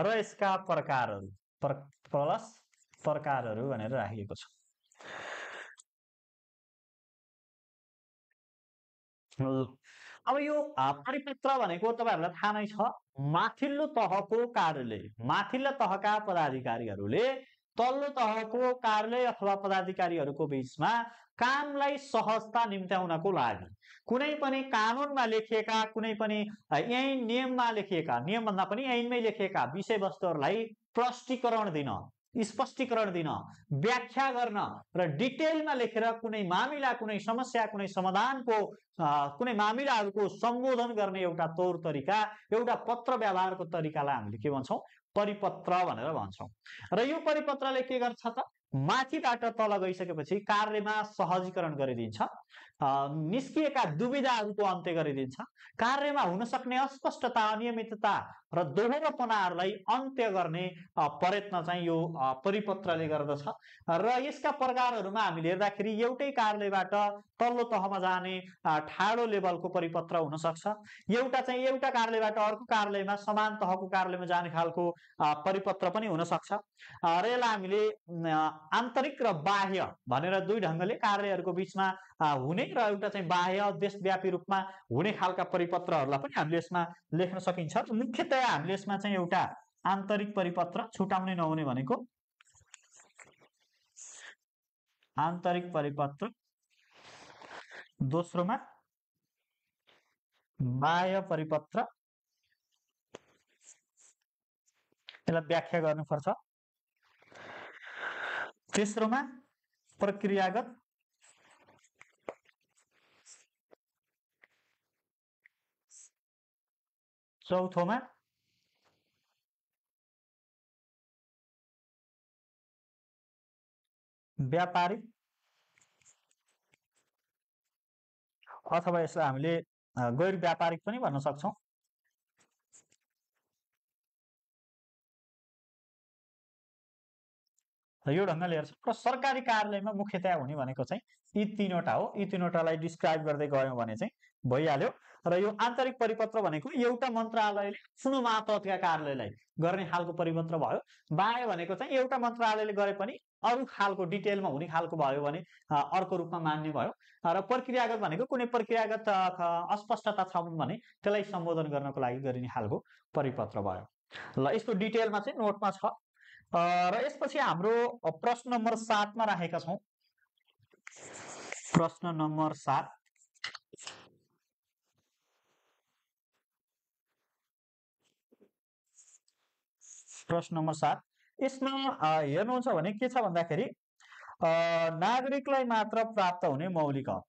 र यसका प्रकारहरू प्लस प्रकारहरू भनेर राखिएको छ। अब यो परिपत्र भनेको तपाईहरुलाई थाहा नै छ, माथिल्लो तहको कार्यालय, माथिल्लो तहका पदाधिकारीहरूले तल्लो तहको कार्यालय अथवा पदाधिकारीहरूको बीचमा कामलाई सहजता निम्त्याउनको लागि कुनै पनि कानुनमा लेखिएका, कुनै पनि ऐन नियममा लेखिएका, नियम भन्दा पनि ऐनमै लेखिएका विषयवस्तुहरूलाई प्रष्टीकरण दिन, स्पष्टीकरण दिन, व्याख्या गर्न र डिटेलमा लेखेर कुनै मामिला, कुनै समस्या, कुनै समाधानको कुनै मामिलाहरूको सम्बोधन गर्ने एउटा तौर तरिका, एउटा पत्र व्यवहारको तरिकालाई हामीले के भन्छौं? परिपत्र भनेर भन्छौं। र यो परिपत्रले के गर्छ त? माथिबाट तल गइसकेपछि कार्यमा सहजीकरण गरिदिन्छ, निस्किएका दुविधाहरूको अन्त्य गरिदिन्छ, कार्यमा हुन सक्ने अस्पष्टता, अनियमितता र दोहोरोपनाहरूलाई अन्त्य गर्ने प्रयत्न चाहिँ यो परिपत्रले गर्दछ। र यसका प्रकारहरूमा हामीले हेर्दाखेरि एउटै कार्यालयबाट तल्लो तहमा जाने ठाडो लेभलको परिपत्र हुन सक्छ, एउटा चाहिँ एउटा कार्यालयबाट अर्को कार्यालयमा समान तहको कार्यालयमा जाने खालको परिपत्र पनि हुन सक्छ। र यसलाई हामीले आन्तरिक र बाह्य भनेर दुई ढंगले कार्यालयहरूको बीचमा हुने र एउटा चाहिँ बाह्य देशव्यापी रूपमा हुने खालका परिपत्रहरूलाई पनि हामीले यसमा लेख्न सकिन्छ। मुख्यतया हामीले यसमा चाहिँ एउटा आन्तरिक परिपत्र छुटाउने नहुने भनेको आन्तरिक परिपत्र, दोस्रोमा बाह्य परिपत्र, यसलाई व्याख्या गर्नुपर्छ, तेस्रोमा प्रक्रियागत, चौथोमा व्यापारिक, अथवा यसलाई हामीले गैर व्यापारिक पनि भन्न सक्छौं। यो ढंगले हेर्छ र सरकारी कार्यालयमा मुख्यतया हुने भनेको चाहिँ यी तीनवटा हो। यी तीनवटालाई डिस्क्राइब गर्दै गयौं भने चाहिँ भइहाल्यो। र यो आन्तरिक परिपत्र भनेको एउटा मन्त्रालयले आफ्नो मातहतका कार्यालयलाई गर्ने खालको परिपत्र भयो। बाह्य भनेको चाहिँ एउटा मन्त्रालयले गरे पनि अरु खालको डिटेलमा हुने खालको भयो भने अर्को रूपमा मान्ने भयो। र प्रक्रियागत भनेको कुनै प्रक्रियागत अस्पष्टता छ भने त्यसलाई सम्बोधन गर्नको लागि गरिने खालको परिपत्र भयो। ल यसको डिटेलमा चाहिँ नोटमा छ। र यसपछि हाम्रो प्रश्न नम्बर 7 मा राखेका छौं। प्रश्न नम्बर 7, प्रश्न नम्बर 7 यसमा हेर्नुहुन्छ भने के छ भन्दाखेरि नागरिकलाई मात्र प्राप्त हुने मौलिक हक,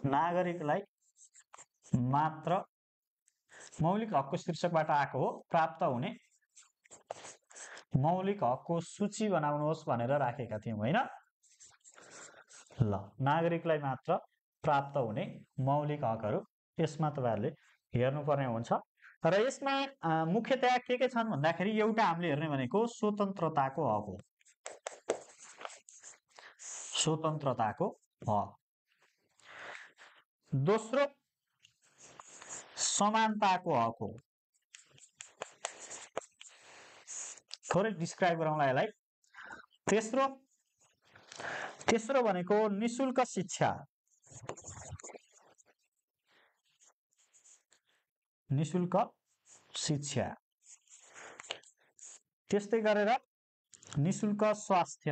नागरिकलाई मात्र मौलिक हकको शीर्षकबाट आएको हो। प्राप्त हुने मौलिक हकको सूची बनाउनुहोस् भनेर राखेका थियौं हैन। ल नागरिकलाई मात्र प्राप्त हुने मौलिक हकहरू यसमा तपाईहरुले हेर्नुपर्ने हुन्छ। र यसमा मुख्यतया के छन् भन्दाखेरि एउटा हामीले हेर्ने भनेको स्वतन्त्रताको हक हो, स्वतन्त्रताको हक। दोस्रो समानताको हक हो। थोरै डिस्क्राइब गरौँला यसलाई। तेस्रो भनेको निशुल्क शिक्षा, निशुल्क शिक्षा। त्यस्तै गरेर निशुल्क स्वास्थ्य,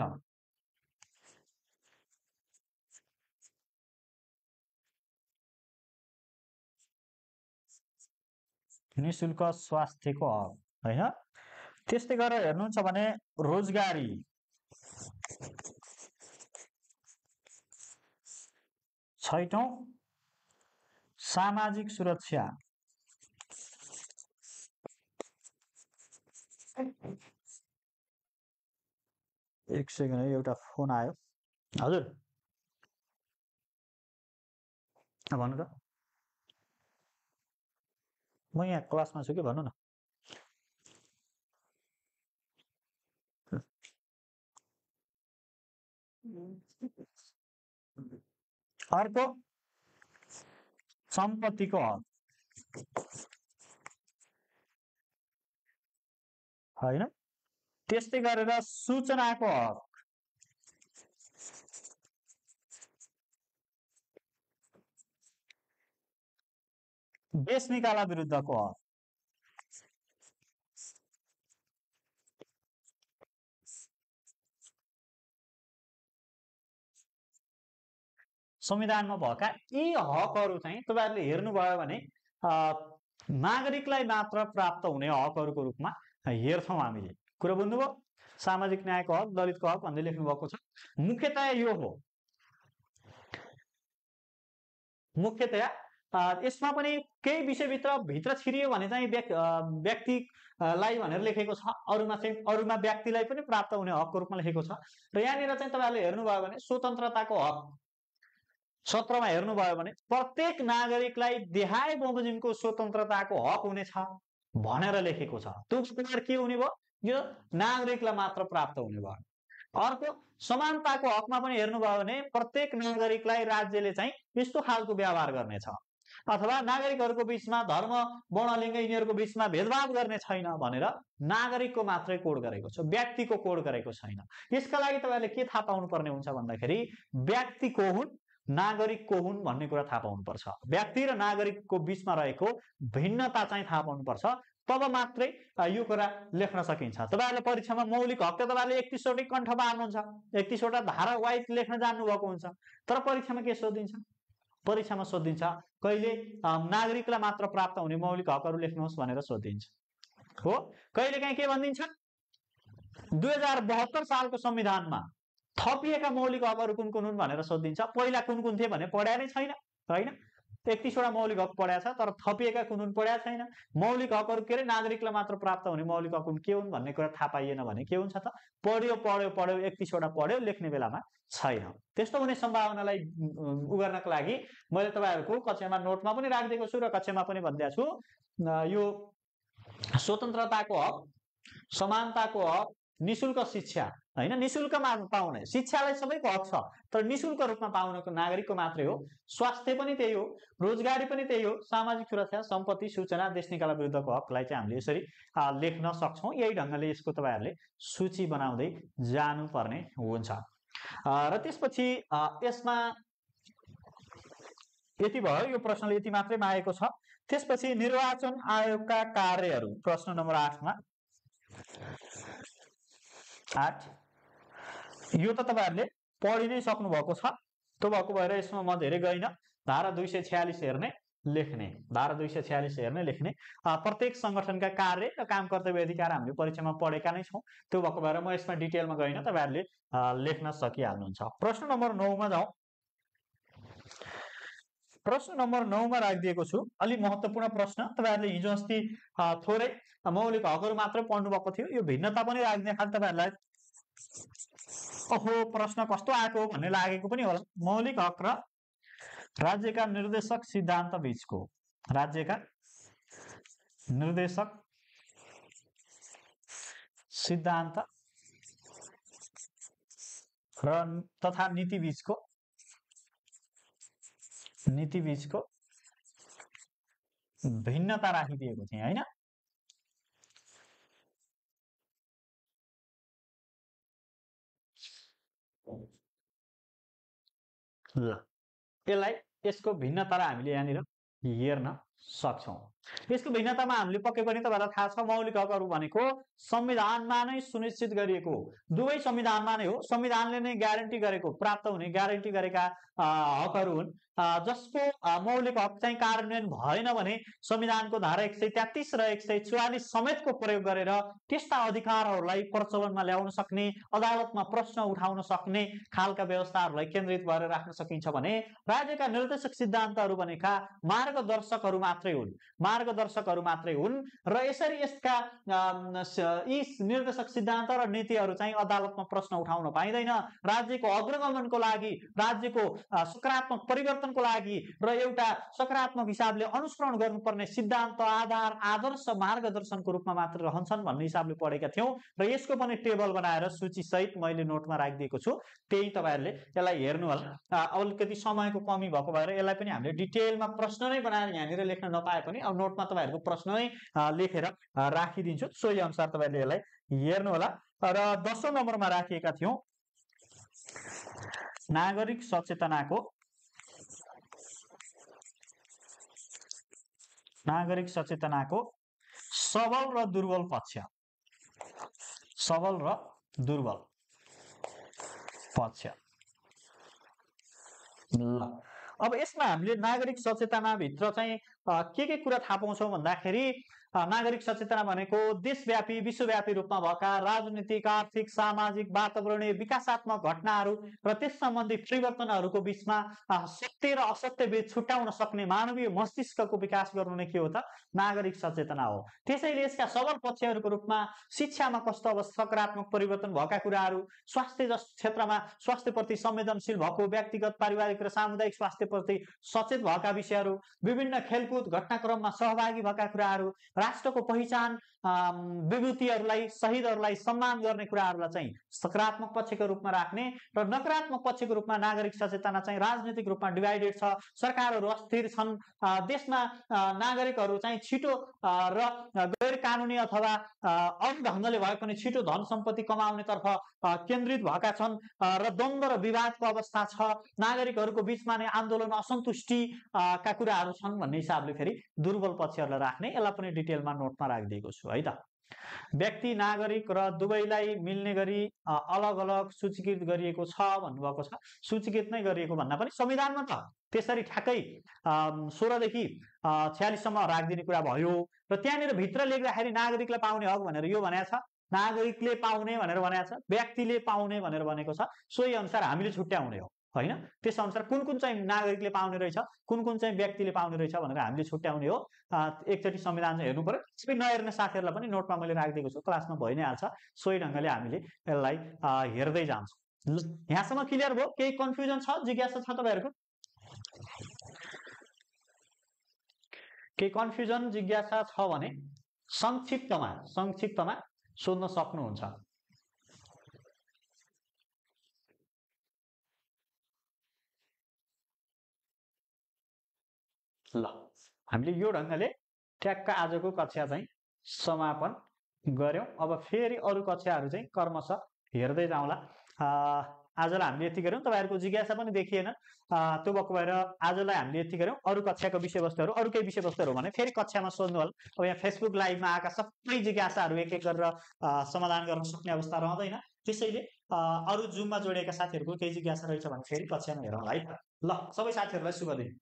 निशुल्क स्वास्थ्यको हक हैन। त्यस्तै गरेर हेर्नुहुन्छ भने रोजगारी, छैटौं सामाजिक सुरक्षा, एक सेकेन्ड है, एउटा फोन आयो। हजुर भन्नु त, म यहाँ क्लासमा छु कि, भन्नु न। अर्को सम्पत्तिको हक होइन। त्यस्तै गरेर सूचनाको हक, देश निकाला विरुद्धको हक, संविधानमा भएका यी हकहरू चाहिँ तपाईहरुले हेर्नुभयो भने नागरिकलाई मात्र प्राप्त हुने हकहरूको रूपमा हेर्छौं हामीले। कुरा बुझ्नुभयो? सामाजिक न्यायको हक, दलितको हक भन्दै लेख्नु भएको छ। मुख्यतया यो हो। मुख्यतया यसमा पनि केही विषयभित्र छिरियो भने चाहिँ व्यक्तिलाई भनेर लेखेको छ, अरूमा व्यक्तिलाई पनि प्राप्त हुने हकको रूपमा लेखेको छ। र यहाँनिर चाहिँ तपाईहरुले हेर्नुभयो भने स्वतन्त्रताको हक 17 मा हेर्नुभयो भने प्रत्येक नागरिकलाई देहाय बमोजिमको स्वतन्त्रताको हक हुनेछ भनेर लेखेको छ। त्यो प्रकार के हुने भयो? यो नागरिकलाई मात्र प्राप्त हुने भयो। अर्को समानताको हकमा पनि हेर्नुभयो भने प्रत्येक नागरिकलाई राज्यले चाहिँ यस्तो खालको व्यवहार गर्नेछ, अथवा नागरिकहरूको बीचमा धर्म, वर्ण, लिङ्ग यिनीहरूको बीचमा भेदभाव गर्ने छैन भनेर नागरिकको मात्रै कोड गरेको छ, व्यक्तिको कोड गरेको छैन। यसका लागि तपाईहरुले के थाहा पाउनु पर्ने हुन्छ भन्दाखेरि व्यक्ति को हुन्, नागरिक को हुन् भन्ने कुरा थाहा पाउनुपर्छ। व्यक्ति र नागरिकको बीचमा रहेको भिन्नता चाहिँ थाहा पाउनुपर्छ, तब मात्रै यो कुरा लेख्न सकिन्छ। तपाईहरुले परीक्षामा मौलिक हक त तपाईहरुले 31 वटै कण्ठ पार्नुहुन्छ, 31 वटा धारा वाइज लेख्न जान्नु भएको हुन्छ। तर परीक्षामा के सोधिन्छ? परीक्षामा सोधिन्छ कहिले नागरिकलाई मात्र प्राप्त हुने मौलिक हकहरू लेख्नुहोस् भनेर सोधिन्छ हो। कहिले काहीँ के भनिदिन्छ? 2072 सालको संविधानमा थपिएका मौलिक हकहरू कुन कुन हुन् भनेर सोधिन्छ। पहिला कुन कुन थिए भने पढ्या नै छैन हैन। 31 वटा मौलिक हक पढ्या छ, तर थपिएका कुन हुन् पढ्या छैन। मौलिक हकहरू के रे नागरिकलाई मात्र प्राप्त हुने मौलिक हक के हुन् भन्ने कुरा थाहा पाइएन भने के हुन्छ त? पढ्यो 31 वटा पढ्यो, लेख्ने बेलामा छैन। त्यस्तो हुने सम्भावनालाई उगार्नको लागि मैले तपाईहरुको कक्षामा नोटमा पनि राखिदिएको छु र कक्षामा पनि भनिदिएको छु। यो स्वतन्त्रताको हक, समानताको हक, निशुल्क शिक्षा हैन, निशुल्कमा पाउने शिक्षालाई सबैको हक छ, तर निशुल्क रूपमा पाउनको नागरिकको मात्रै हो। स्वास्थ्य पनि त्यही हो, रोजगारी पनि त्यही हो, सामाजिक सुरक्षा, सम्पत्ति, सूचना, देश निकाला विरुद्धको हकलाई चाहिँ हामीले यसरी लेख्न सक्छौं। यही ढंगले यसको तपाईहरुले सूची बनाउँदै जानुपर्ने हुन्छ। र त्यसपछि यसमा यति भयो। यो प्रश्नले यति मात्रै मागेको छ। त्यसपछि निर्वाचन आयोगका कार्यहरू प्रश्न नम्बर 8 मा 8 यो त तपाईहरुले पढि नै सक्नु भएको छ। त्यो भएको भएर यसमा म धेरै गइन। धारा 246 हेर्ने लेख्ने, धारा 246 हेर्ने लेख्ने। प्रत्येक संगठनका कार्य र काम कर्तव्य अधिकार हामीले परीक्षामा पढेका नै छौं। त्यो भएको भएर म यसमा डिटेलमा गइन, तपाईहरुले लेख्न सकिहाल्नुहुन्छ। प्रश्न नम्बर 9 मा जाउँ। प्रश्न नम्बर 9 मा राखिदिएको छु। अलि महत्त्वपूर्ण प्रश्न। तपाईहरुले हिजो अस्ति थोरै मौलिक हकहरू मात्र पढ्नु भएको थियो। यो भिन्नता पनि राख्ने खाली तपाईहरुलाई ओहो प्रश्न कस्तो आएको भन्ने लागेको पनि होला। मौलिक हक र राज्यका निर्देशक सिद्धान्त बीचको, राज्यका निर्देशक सिद्धान्त र तथा नीति बीचको भिन्नता राखिदिएको थिए हैन। ल यसलाई यसको भिन्नता हामीले यहाँनिर हेर्न सक्छौं। यसको भिन्नतामा हामीले पक्कै पनि तपाईहरुलाई थाहा छ मौलिक हकहरू भनेको संविधानमा नै सुनिश्चित गरिएको, दुवै संविधानमा नै हो, संविधानले नै ग्यारेन्टी गरेको, प्राप्त हुने ग्यारेन्टी गरेका हकहरू हुन्। जसको मौलिक हक चाहिँ कार्यान्वयन भएन भने संविधानको धारा 133 र 144 समेतको प्रयोग गरेर त्यस्ता अधिकारहरूलाई प्रचलनमा ल्याउन सक्ने, अदालतमा प्रश्न उठाउन सक्ने खालका व्यवस्थाहरूलाई केन्द्रित भएर राख्न सकिन्छ भने राज्यका निर्देशक सिद्धान्तहरू भनेका मार्गदर्शकहरू मात्रै हुन्, मार्गदर्शकहरू मात्रै हुन्। र यसरी यसका यी निर्देशक सिद्धान्त र नीतिहरू चाहिँ अदालतमा प्रश्न उठाउन पाइँदैन। राज्यको अग्रगमनको लागि, राज्यको सकारात्मक परिवर्तनको लागि र एउटा सकारात्मक हिसाबले अनुसरण गर्नुपर्ने सिद्धान्त, आधार, आदर्श, मार्गदर्शनको रूपमा मात्र रहन्छन् भन्ने हिसाबले पढेका थियौँ र यसको पनि टेबल बनाएर सूची सहित मैले नोटमा राखिदिएको छु। त्यही तपाईहरुले यसलाई हेर्नु होला। अलिकति समयको कमी भएको भएर यसलाई पनि हामीले डिटेलमा प्रश्न नै बनाएर यहाँनिर लेख्न नपाए पनि अब नोटमा तपाईहरुको प्रश्न नै लेखेर राखिदिन्छु। सोही अनुसार तपाईहरुले यसलाई हेर्नु होला। र 10औं नम्बरमा राखिएका थियौं नागरिक सचेतनाको सबल र दुर्बल पक्ष। सबल र दुर्बल पक्ष। ल अब यसमा हामीले नागरिक सचेतना भित्र चाहिँ के कुरा थाहा पाउँछौं भन्दाखेरि नागरिक सचेतना भनेको देशव्यापी विश्वव्यापी रूपमा भएका राजनीतिक, आर्थिक, सामाजिक, वातावरणीय विकासात्मक घटनाहरू र त्यस सम्बन्धी परिवर्तनहरूको बीचमा सत्य र असत्य बीच छुट्याउन सक्ने मानवीय मस्तिष्कको विकास गर्नु नै के हो त नागरिक सचेतना हो। त्यसैले यसका सबल पक्षहरूको रूपमा शिक्षामा कस्तो अब सकारात्मक परिवर्तन भएका कुराहरू, स्वास्थ्य क्षेत्रमा स्वास्थ्यप्रति संवेदनशील भएको, व्यक्तिगत, पारिवारिक र सामुदायिक स्वास्थ्यप्रति सचेत भएका विषयहरू, विभिन्न खेलकुद घटनाक्रममा सहभागी भएका कुराहरू, राष्ट्रको पहिचान, विभूतिहरूलाई, शहीदहरूलाई सम्मान गर्ने कुराहरूलाई चाहिँ सकारात्मक पक्षको रूपमा राख्ने र नकारात्मक पक्षको रूपमा नागरिक सचेतना चाहिँ राजनीतिक रूपमा डिभाइडेड छ, सरकारहरू अस्थिर छन्, देशमा नागरिकहरू चाहिँ छिटो र गैर कानुनी अथवा अरू ढङ्गले भए पनि छिटो धन सम्पत्ति कमाउनेतर्फ केन्द्रित भएका छन् र द्वन्द्व र विवादको अवस्था छ, नागरिकहरूको बीचमा नै आन्दोलन, असन्तुष्टि का कुराहरू छन् भन्ने हिसाबले फेरि दुर्बल पक्षहरूलाई राख्ने। यसलाई पनि डिटेलमा नोटमा राखिदिएको छु है त। व्यक्ति, नागरिक र दुवैलाई मिल्ने गरी अलग अलग सूचीकृत गरिएको छ भन्नुभएको छ। सूचीकृत नै गरिएको भन्दा पनि संविधानमा त त्यसरी ठ्याक्कै 16 देखि 46 सम्म राखिदिने कुरा भयो र त्यहाँनिर भित्र लेख्दाखेरि नागरिकलाई पाउने हक भनेर यो भनेको छ, नागरिकले पाउने भनेर भनेको छ, व्यक्तिले पाउने भनेर भनेको छ। सोही अनुसार हामीले छुट्याउने हो हैन। त्यस अनुसार कुन कुन चाहिँ नागरिकले पाउने रहेछ, कुन कुन चाहिँ व्यक्तिले पाउने रहेछ भनेर हामीले छुट्याउने हो। एकचोटि संविधान चाहिँ हेर्नु पर्यो। सबै नहेर्ने साथीहरूलाई पनि नोटमा मैले राखिदिएको छु, क्लासमा भइ नै हाल्छ। सोही ढङ्गले हामीले यसलाई हेर्दै जान्छौँ। यहाँसम्म क्लियर भयो? केही कन्फ्युजन छ, जिज्ञासा छ तपाईहरुको? केही कन्फ्युजन, जिज्ञासा छ भने संक्षिप्तमा सोध्न सक्नुहुन्छ। ल हामीले यो ढङ्गले ट्याक्क आजको कक्षा चाहिँ समापन गर्यौं। अब फेरि अरू कक्षाहरू चाहिँ क्रमशः हेर्दै जाउँला। आजलाई हामीले यति गर्यौं। तपाईहरुको जिज्ञासा पनि देखिएन, त्यो भएको भएर आजलाई हामीले यति गर्यौं। अरू कक्षाको विषयवस्तुहरू, अरू केही विषयवस्तुहरू भने फेरि कक्षामा सोध्नु होला। अब यहाँ फेसबुक लाइभमा आएका सबै जिज्ञासाहरू एक एक गरेर समाधान गर्न सक्ने अवस्था रहँदैन। त्यसैले अरू जुममा जोडिएका साथीहरूको केही जिज्ञासा रहेछ भने फेरि कक्षामा हेरौँला है त। ल सबै साथीहरूलाई शुभ दिन।